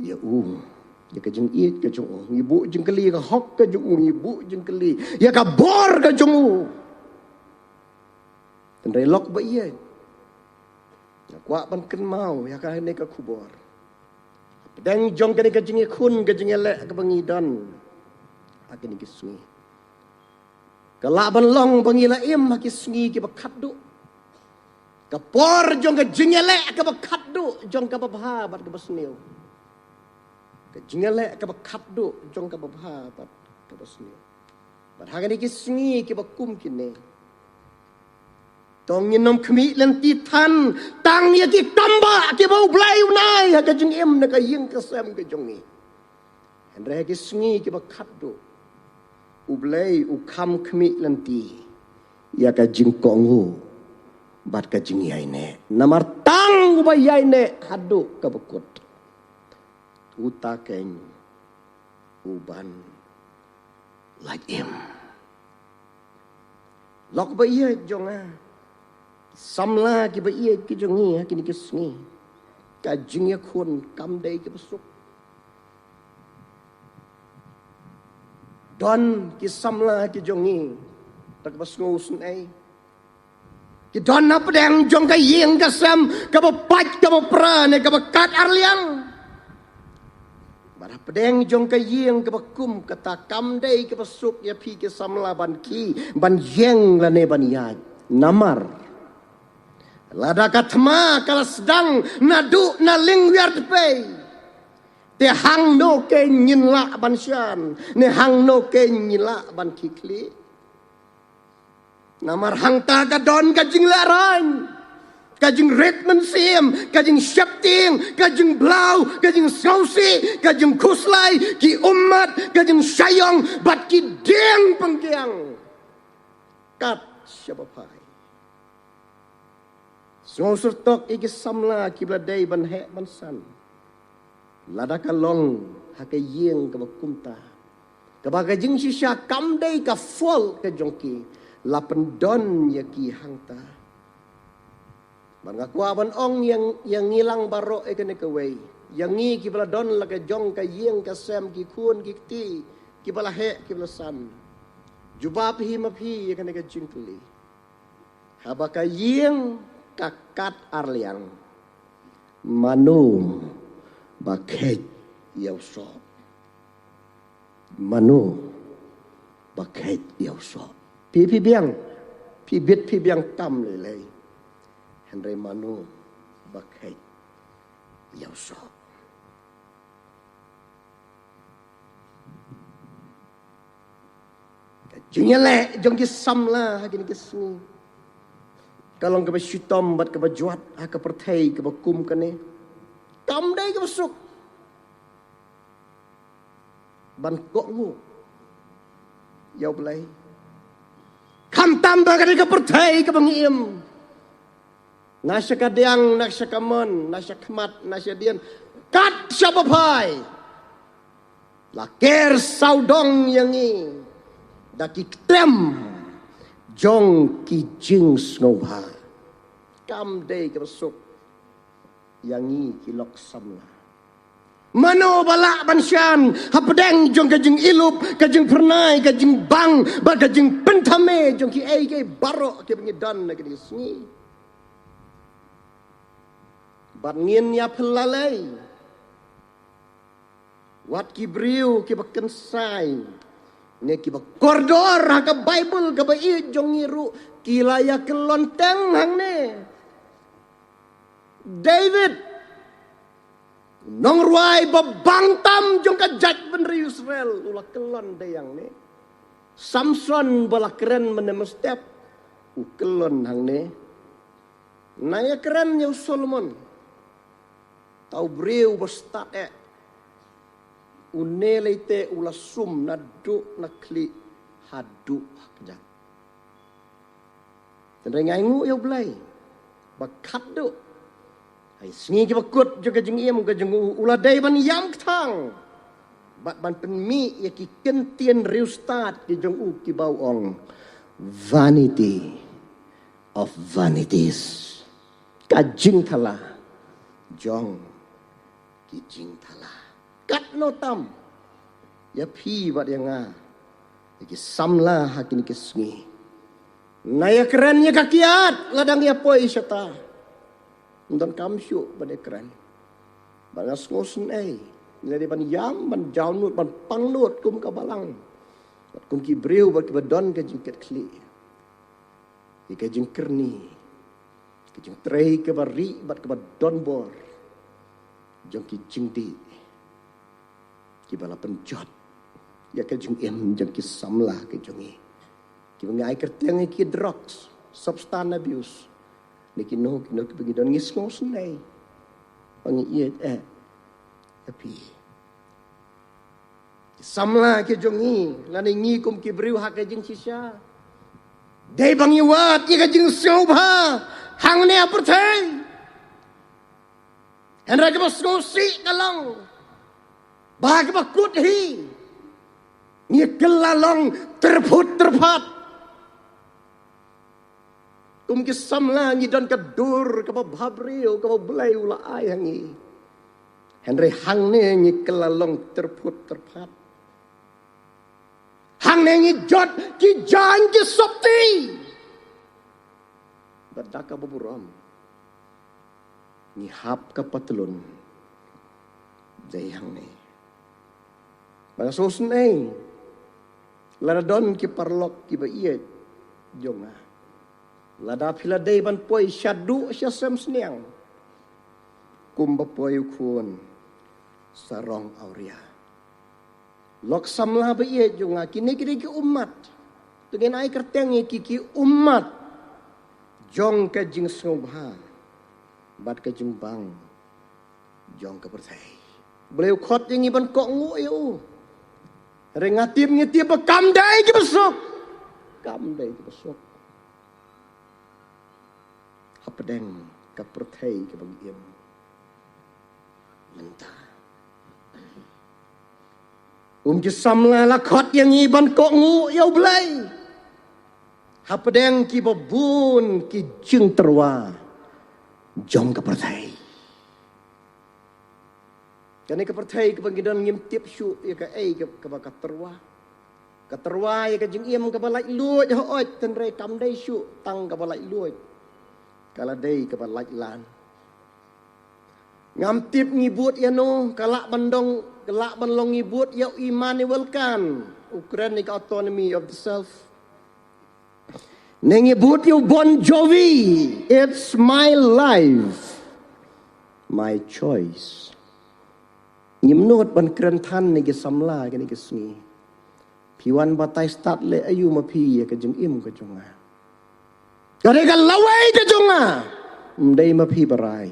ïa u, ïa ka jingïeit ka jong u. Ngi buh jingkylli ïa ka hok ka jong u, ngi buh jingkylli ïa ka bor ka jong u. Hynrei lok ba ïeit, nga kwah ban kynmaw ïa kane ka khubor. Hapdeng jong kane ka jingïakhun, ka jingïaleh kaba ngi don ha kine ki sngi, ka lah ban long ba ngi la im ha ki sngi kiba khatduh. Ka por jong ka jingïaleh kaba khatduh jong kaba bha bad kaba sniew. Ka jingïaleh kaba khatduh jong kaba bha bad kaba sniew. Bad ha kine ki sngi kiba kum kine, to ngin ym khmih lynti than tang ïa ki kam ba kiba U Blei u nai ha ka jingim ne ka ïing ka sem ka jong ngi. Hynrei ha ki sngi kiba khatduh, U Blei u kham khmih lynti ïa ka jingkohnguh bad ka jingïaineh. Namar tang uba ïaineh haduh kaba kut, uta keiñ u ban lait im. Lok ba ïeit jong nga, samla kiba ïeit ki jong ngi ha kine ki sngi, ka jingïakhun kam dei kaba suk. Don ki samla ki jong ngi da kaba sngewsynei, Ki don hapdeng jong ka ïing ka sem kaba pait kaba pra ne kaba kat arliang. Bad hapdeng jong ka ïing kaba kum kata kam dei kaba suk ïa phi ki samla ban khie ban ïeng lane ban ïaid. Namar lada ka thma ka la sdang naduh na lyngwiar dpei, te hangno kein ngin lah ban shan ne hangno kein ngin lah ban khie khlieh? Namar hangta ka don ka jinglehraiñ, ka jingrit mynsiem, ka jingsheptieng, ka jingblaw, ka jingsngewsih, ka jingkhuslai, ki ummat, ka jingshaiong bad ki dieng pynkiang. Kat shaba phai. Sngewsyrtok ïa ki samla kiba la dei ban heh ban san. Lada ka long ha ka ïing kaba kumta, kaba ka jingshisha kam dei ka fault ka jong ki, la pyndon ïa ki hangta. Bad nga kwah ban ong ïa, ïa ngi lang baroh ïa kane kawei, ïa ngi kiba la don la ka jong ka ïing ka sem, ki khun ki kti, kiba la heh kiba la san. Jubab hi ma phi ïa kane ka jingkylli. Haba ka ïing ka kat arliang, mano ba kheit ïa u soh? Mano ba kheit ïa u soh? Phi, phi biang, phi bit phi biang tam lei lei. Hynrei mano ba kheit ïa u soh? Ka jingïaleh jong ki samla ha kine ki sngi ka long kaba shitom bad kaba jwat ha ka pyrthei kaba kum kane. Kam dei kaba suk ban kohnguh ïa U Blei. Khamtam ba ka dei ka pyrthei kaba ngi im. Na sha ka diang, na sha ka mon, na sha khmat, na sha dien, kat shaba phai, la ker sawdong ïa ngi da ki ktem jong ki jingsngewbha. Kam dei kaba suk ïa ngi ki lok samla. Mano ba lah ban shan hapdeng jong ka jingïalup, ka jingphyrnai, ka jingbang bad ka jingpynthame jong kiei kiei baroh kiba ngi don ha kine ki sngi? Bad ngin ïa pynlait wat ki briew kiba kynsai ne kiba kordor ha ka Baibl kaba ïeit jong ngi ruh ki la ïa kyllon teng hangne. David, u nongrwai ba bang tam jong ka jaitbynriew Israel, u la kyllon dei hangne. Samson ba la kren mynne mynstep, u kyllon hangne. Nang ïa kren ïa u Solomon, uta u briew ba stad eh, une lei te u la sum naduh na khlieh haduh ha kjat. Tang hynrei nga ainguh ïa U Blei ba khadduh ha ki sngi kiba kut jong ka jingim ka jong u, u la dei ban ïam kthang bad ban pynmih ïa ki kyntien riewstad ki jong u kiba u ong, vanity of vanities. Ka jingthala jong ki jingthala. Katno tam ïa phi bad ïa nga, ïa ki samla ha kine ki sngi. Nang ïa kren ïa ka kiad lada ngi ïa poi shata. Ym donkam shuh ban ïa kren. Bad nga sngewsynei ngi la dei ban ïam, ban jaw nud, ban pang nud kum ka balang bad kum ki briew bad kiba don ka jingkitkhlieh ïa ka jingkyrni, ka jingtrei kaba rieh bad kaba donbor jong ki jingdih kiba la pynjot ïa ka jingim jong ki samla ki jong ngi, kiba ngi ai kyrteng ïa ki drugs, substance abuse, ne kino kino kiba ngi don. Ngi sngewsynei ba ngi ïeit eh ïa phi. Ki samla ki jong ngi lane ngi kum ki briew ha ka jingshisha, dei ba ngi wad ïa ka jingsngewbha hangne ha pyrthei. Hynrei kaba sngewsih ka long ba ha kaba kut hi ngi kylla long tyrphut tyrphat. Kum ki samla ngi don ka dur kaba bhabriew kaba U Blei u la ai ha ngi. Hynrei hangne ngi kylla long tyrphut tyrphat. Hangne ngi jot ki jaiñ ki sopti. Bad da kaba burom ngi hap ka patlun. Dei hangne ba nga sngewsynei, lada don ki paralok kiba ïeit jong nga, lada phi la dei ban poi shaduh sha sem sniang, kumba poi u khun sarong awria. Lok samla ba ïeit jong nga, kine ki dei ki ummat. To ngin ai kyrteng ïa ki, ki ummat jong ka jingsngewbha bad ka jingbang jong ka pyrthei. Blei u khot ïa ngi ban kohnguh ïa u. Hynrei nga tip, ngi tip ba kam dei kiba suk. Kam dei kiba suk hapdeng ka pyrthei kaba ngi im mynta. Um ki samla la khot ïa ngi ban kohnguh ïa u Blei hapdeng kiba bun ki jingtyrwa jong ka pyrthei. Kane ka pyrthei kaba ngi don, ngim tip shuh ïa kaei ka, kaba ka tyrwa. Ka tyrwa ïa ka jingim kaba laitluid hooid, hynrei kam dei shuh tang kaba laitluid, ka la dei kaba laitlan. Ngam tip ngi bud ïa no, ka lah ban dong, ka lah ban long ngi bud ïa u Immanuel Kant, u kren ïa ka autonomy of the self. Ne ngi bud ïa u Bon Jovi, it's my life, my choice. Ngim nud ban kren than ïa ki samla kine ki sngi. Phi wan batai stad leh aïu ma phi ïa ka jingim ka jong nga? Ka dei ka lawei ka jong nga, ym dei ma phi ba rai.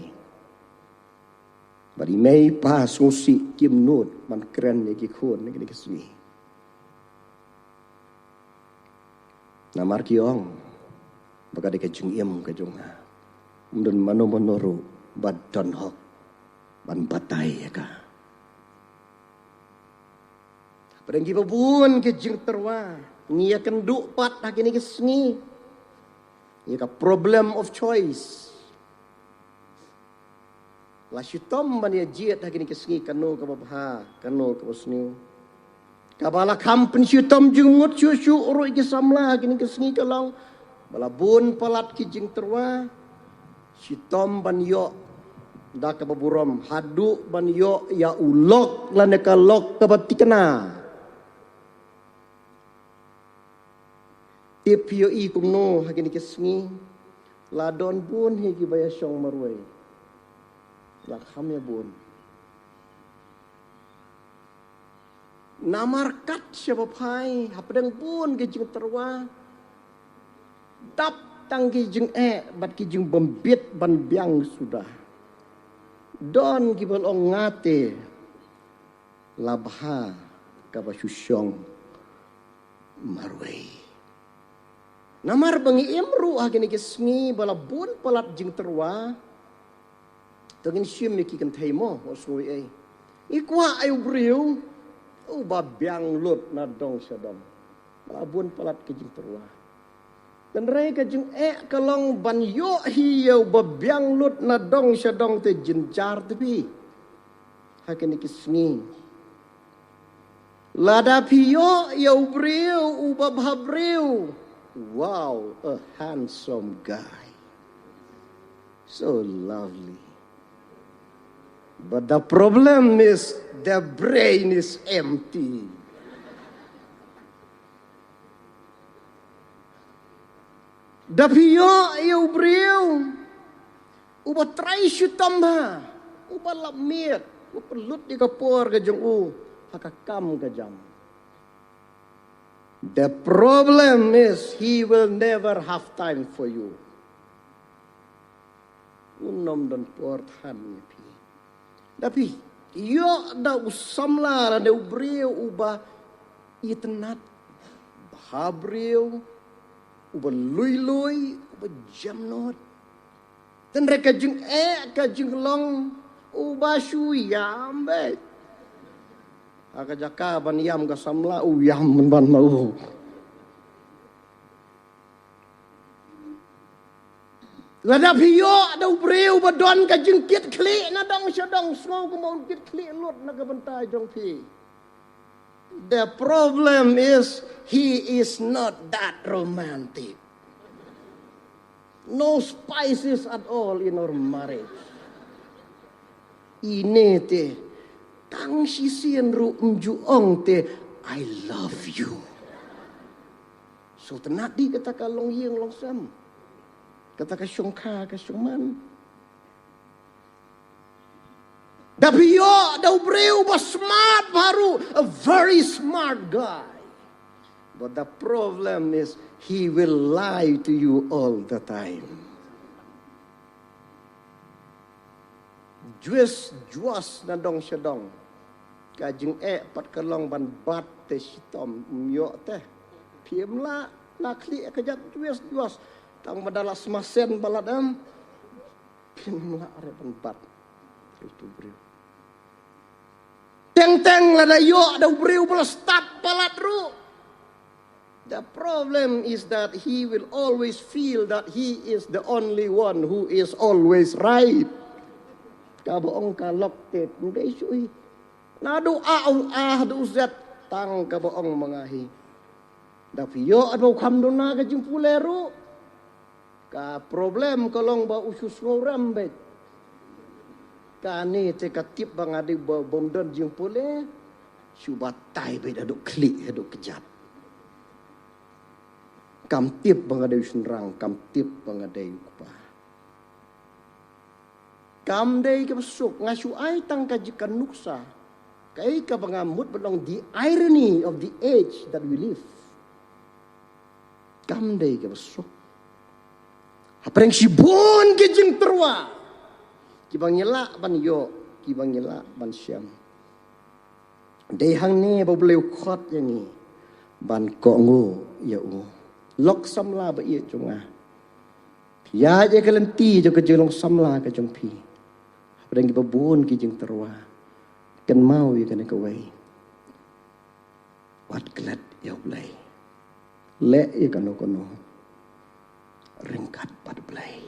Bad i mei i pa sngewsih kim nud ban kren ïa ki khun ïa kine ki sngi. Namar ki ong ba ka dei ka jingim ka jong nga, ym don mano mano ruh ba don hok ban batai ïa ka. Hapdeng kiba bun ki jingtyrwa, ngi ïakynduh pat ha kine ki sngi ïa ka problem of choice. La shitom ban ïa jied ha kine ki sngi kano kaba bha, kano kaba sniew. Kaba la kham pynshitom jingmut shuh shuh ruh ïa ki samla ha kine ki sngi ka long ba la bun palat ki jingtyrwa. Shitom ban ïoh da kaba burom haduh ban ïoh ïa u lok lane ka lok kaba thikna. Tip phi ïohi kumno ha kine ki sngi? La don bun hi kiba ïashong marwei. La kham ïa bun. Namar kat shaba phai hapdeng bun ki jingtyrwa, dap tang ki jingeh bad ki jingbym bit ban biang suda. Don kiba ong nga te la bha kaba shu shong marwei. Namar ba ngi im ruh ha kine ki sngi ba la bun palat jingtyrwa. To ngin shim ïa ki kynthei mo, wat sngew ei. Ngi kwah ïa u briew uba biang lut na dong sha dong. Ba la bun palat ki jingtyrwa. Hynrei ka jingeh ka long ban ïoh hi ïa uba biang lut na dong sha dong te jynjar te phi. Ha kine ki sngi. Lada phi ïoh ïa u briew uba bha briew. Wow, a handsome guy. So lovely. But the problem is the brain is empty. Da phi ïoh ïa u briew uba trei shitom bha, uba lap miet, uba pynlut ïa ka por ka jong u ha ka kam ka jam. The problem is he will never have time for you. Un ym don por than ïa phi. Da phi ïoh da u samla lane u briew uba itynnad, bha briew, uba lui lui, uba jemnud. Hynrei ka jingeh ka jinglong uba shu ïam beit. Ha ka jaka ban ïam ka samla u ïam ban ma u. Lada phi ïoh da u briew ba don ka jingkitkhlieh na dong sha dong, sngew kumba un kitkhlieh lut na ka bynta jong phi. The problem is he is not that romantic. No spices at all in our marriage. Ine te, tang shisien ruh ym ju ong te, "I love you." So tang nadi kata ka long ïing long sem. Kata ka shongkha ka shongman. Da phi ïoh da u briew ba smart bha ruh, a very smart guy. But the problem is, he will lie to you all the time. Juis juas na dong sha dong. Ka jingeh pat ka long ban bat te shitom, ym ïoh te. Phim lah, lah khlieh ka jat juis juas. Tang ba da la smasen ba la dam. Phim lah re ban bat. Itu briew. Teng teng lada ïoh da u briew ba la stad palat ruh. The problem is that he will always feel that he is the only one who is always right. Kaba ong ka lok te ym dei shuh hi. Naduh A u A haduh U Z tang kaba ong ma nga hi. Da phi ïoh da u kham duna ka jingpule ruh. Ka problem ka long ba u shu sngew rem beit. Kane te ka tip ba nga dei ba bym don jingpule. Shu batai beit haduh khlieh haduh kjat. Kam tip ba nga dei u shynrang, kam tip ba nga dei u kpa. Kam dei kaba suk, nga shu ai tang ka jingkynnoh sa. Kaei kaba nga mut ba long the irony of the age that we live. Kam dei kaba suk. Hapdeng shibun ki jingtyrwa. Kiba ngi lah ban ïoh, kiba ngi lah ban shem. Dei hangne ba U Blei u khot ïa ngi ban kohnguh ïa u. Lok samla ba ïeit jong nga. Ïa ïa ka lynti jong ka jinglong samla ka jong phi. Hapdeng kiba bun ki jingtyrwa. Kynmaw ïa kane kawei. Wat klet ïa U Blei. Leh ïa kano kano. Ryngkat bad U Blei.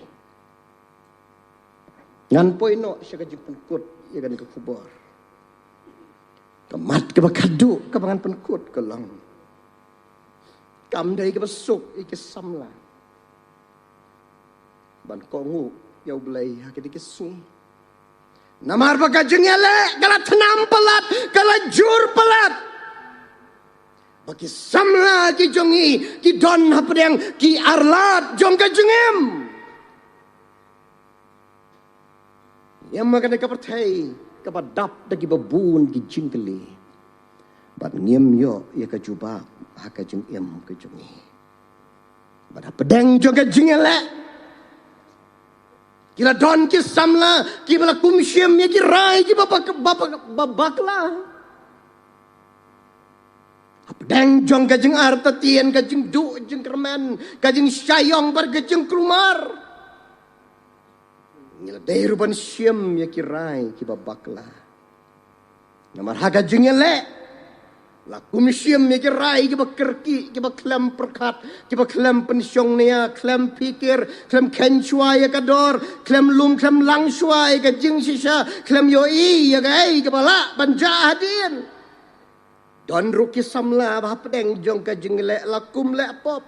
Ngan poi noh sha ka jingpynkut ïa kane ka khubor. Ka mat kaba khadduh kaba ngan pynkut ka long. Kam dei kaba suk ïa ki samla. Ban kohnguh ïa U Blei ha kine ki sngi. Namar ba ka jingïaleh ka la thnam palat, ka la jur palat. Ba ki samla ki jong ngi ki don hapdeng ki arlad jong ka jingim. Ïa ma kane ka pyrthei kaba dap da kiba bun ki jingkylli. Bad ngim ïoh ïa ka jubab ha ka jingim ka jong ngi. Bad hapdeng jong ka jingïaleh ki la don ki samla kiba la kum shim ïa ki rai kiba bak-, ba-, ba-, ba-, bakla. Hapdeng jong ka jingartatien, ka jingduh jingkyrmen, ka jingshah ïong bad ka jingkulmar. Ngi la dei ruh ban shim ïa ki rai kiba bakla. Namar ha ka jingïaleh la kum shim ïa ki rai kiba kyrkieh, kiba khlem pyrkhat, kiba khlem pynshong nia, khlem phikir, khlem kheiñ shuwa ïa ka dor, khlem lum khlem lang shuwa ïa ka jingshisha, khlem ïohi ïa kaei kaba lah ban jia hadien. Don ruh ki samla ba hapdeng jong ka jingïaleh la kum leh pop.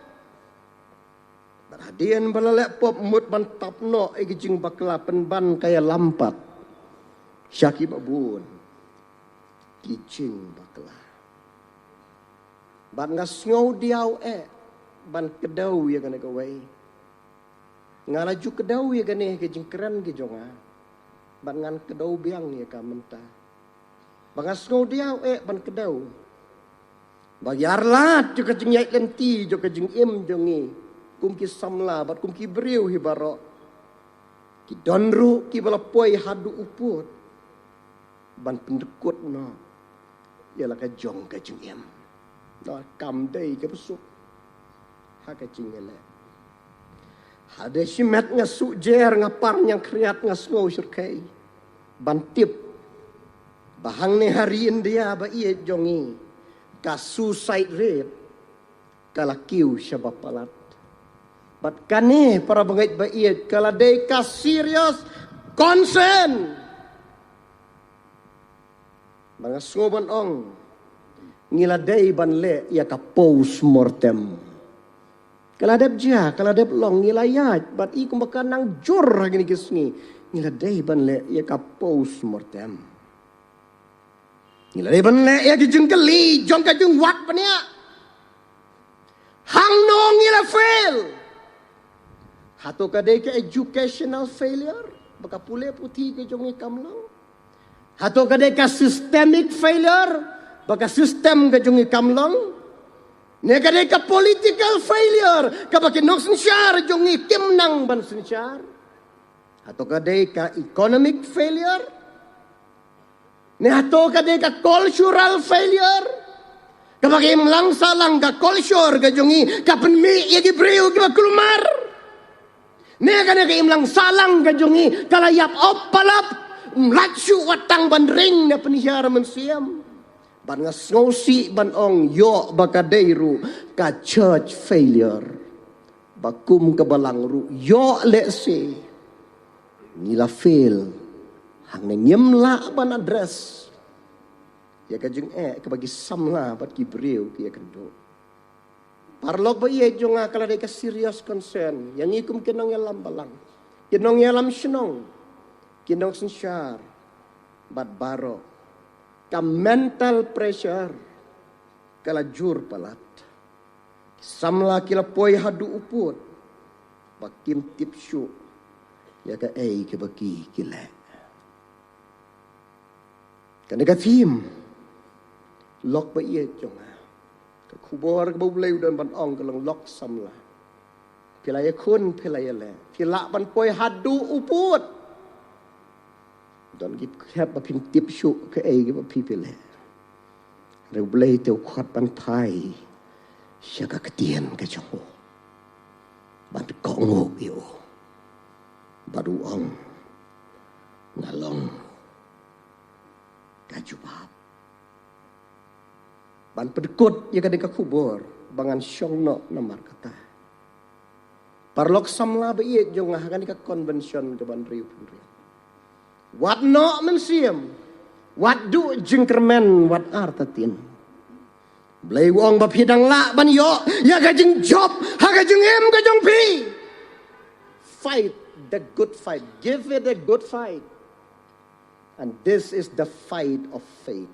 Bad hadien ba la leh pop mut ban tap noh ïa ki jingbakla, pynban ka ïalam pat sha kiba bun ki jingbakla. Bad nga sngew diaw eh ban kdew ïa kane kawei. Nga la ju kdew ïa kane ka jingkren ka jong nga. Bad ngan kdew biang ïa ka mynta. Ba nga sngew diaw eh ban kdew. Ba ïa arlad jong ka jingïaid lynti jong ka jingim jong ngi kum ki samla bad kum ki briew hi baroh, ki don ruh kiba la poi haduh u pud ban pyndykut noh ïa la ka jong ka jingim. Noh, kam dei kaba suk ha ka jingïaleh. Hadien shimet nga suk jer, nga par ñiangkhriat, nga sngew shyrkhei ban tip ba hangne ha ri India ba ïeit jong ngi, ka suicide rate ka la kiew shaba palat. Bad kane, para bangeit ba ïeit, ka la dei ka serious concern. Ba nga sngew ban ong, ngi la dei ban leh ïa ka post mortem. Ka la dep jia, ka la dep long, ngi la ïaid, bad i kumba ka nang jur ha kine ki sngi, ngi la dei ban leh ïa ka post mortem. Ngi la dei ban leh ïa ki jingkylli jong ka jingwad bniah. Hangno ngi la fail? Hato ka dei ka educational failure, ba ka pule puthi ka jong ngi kam long? Hato ka dei ka systemic failure, ba ka system ka jong ngi kam long? Ne ka dei ka political failure, kaba ki nongsynshar jong ngi kim nang ban synshar? Hato ka dei ka economic failure? Ne hato ka dei ka cultural failure, kaba ka imlang sahlang ka culture ka jong ngi ka pynmih ïa ki briew kiba kulmar? Ne ka dei ka imlang sahlang ka jong ngi ka la ïap ap palap, ym lah shuh wat tang ban ring na pynhiar mynsiem? Bad nga sngewsih ban ong ïoh ba ka dei ruh ka church failure. Ba kum ka Balang ruh ïoh lehse ngi la fail hangne, ngim lah ban address ïa ka jingeh kaba ki samla bad ki briew ki ïakynduh. Paralok ba ïeit jong nga, ka la dei ka serious concern ïa ngi kum ki nongïalam Balang, ki nongïalam shnong, ki nongsynshar bad baroh. Ka mental pressure ka la jur palat. Ki samla ki la poi haduh u pud ba kim tip shuh ïa kaei kaba ki ki leh. Kane ka theme, lok ba ïeit jong nga, ka khubor kaba U Blei u don ban ong ka long, lok samla, phi la ïakhun, phi la ïaleh, phi lah ban poi haduh u pud. Don ki khep ba phim tip shuh kaei kaba phi phi leh. Hynrei U Blei te u khot ban phai sha ka ktien ka jong u ban kohnguh ïa u. Bad u ong, nga long ka jubab. Ban pynkut ïa kane ka khubor ba ngan shong noh namar kata, paralok samla ba ïeit jong nga, ha kane ka convention kaba hynriew phew hynriew, wat noh mynsiem, wat duh jingkyrmen, wat artatien. Blei u ong ba phi dang lah ban ïoh ïa ka jingjop ha ka jingim ka jong phi. Fight the good fight. Give it a good fight. And this is the fight of faith.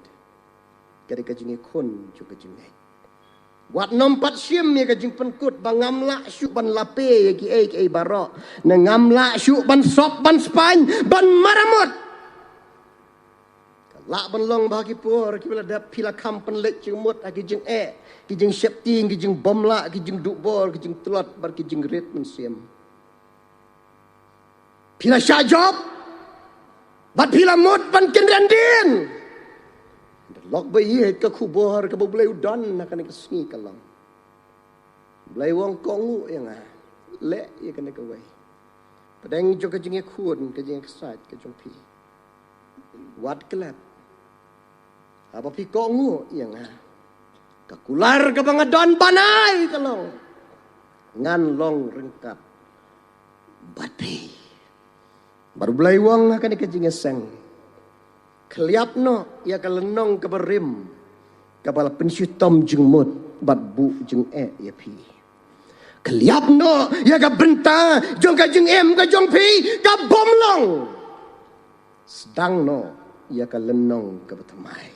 Ka dei ka jingïakhun jong ka jingngeit. Wat nym pat shim ïa ka jingpynkut ba ngam lah shuh ban lape ïa kiei kiei baroh, ne ngam lah shuh ban sop ban spaiñ ban maramot. Ka lah ban long ba ha ki por kiba la dep phi la kham pynleit jingmut ha ki jingeh, ki jingsheptieng, ki jingbymlah, ki jingduh bor, ki jingtlot bad ki jingrit mynsiem. Phi la shah jop bad phi la mut ban kynran dien. Lok ba ïeit, ka khubor kaba U Blei u don ha kane ka sngi ka long, Blei u ong, kohnguh ïa nga, leh ïa kane kawei. Pdeng jong ka jingïakhun, ka jingïaksaid ka jong phi, wat klet. Haba phi kohnguh ïa nga, ka kular kaba nga don ban ai ka long, ngan long ryngkat bad phi. Bad U Blei u ong ha kane ka jingïaseng, khylliap noh ïa ka lynnong kaba rim, kaba la pynshitom jingmut bad buh jingeh ïa phi. Khylliap noh ïa ka bynta jong ka jingim ka jong phi ka bym long. Sdang noh ïa ka lynnong kaba thymmai.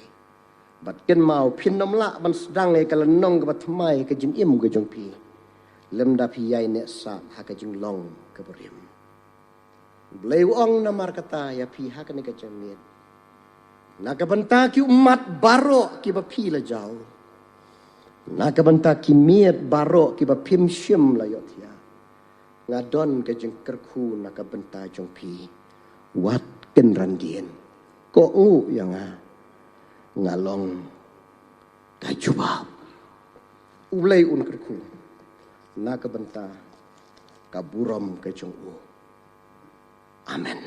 Bad kynmaw, phin nym lah ban sdang ïa ka lynnong kaba thymmai ka jingim ka jong phi lymda phi ïai neh sah ha ka jinglong kaba rim. Blei u ong namar kata ïa phi ha kane ka jingmut, na ka bynta ki ummat baroh kiba phi la jaw, na ka bynta ki miet baroh kiba phim shym la ïohthiah, nga don ka jingkyrkhu na ka bynta jong phi. Wat kynran dien. Kohnguh ïa nga. Nga long ka jubab. U Blei un kyrkhu na ka bynta ka burom ka jong u. Amen.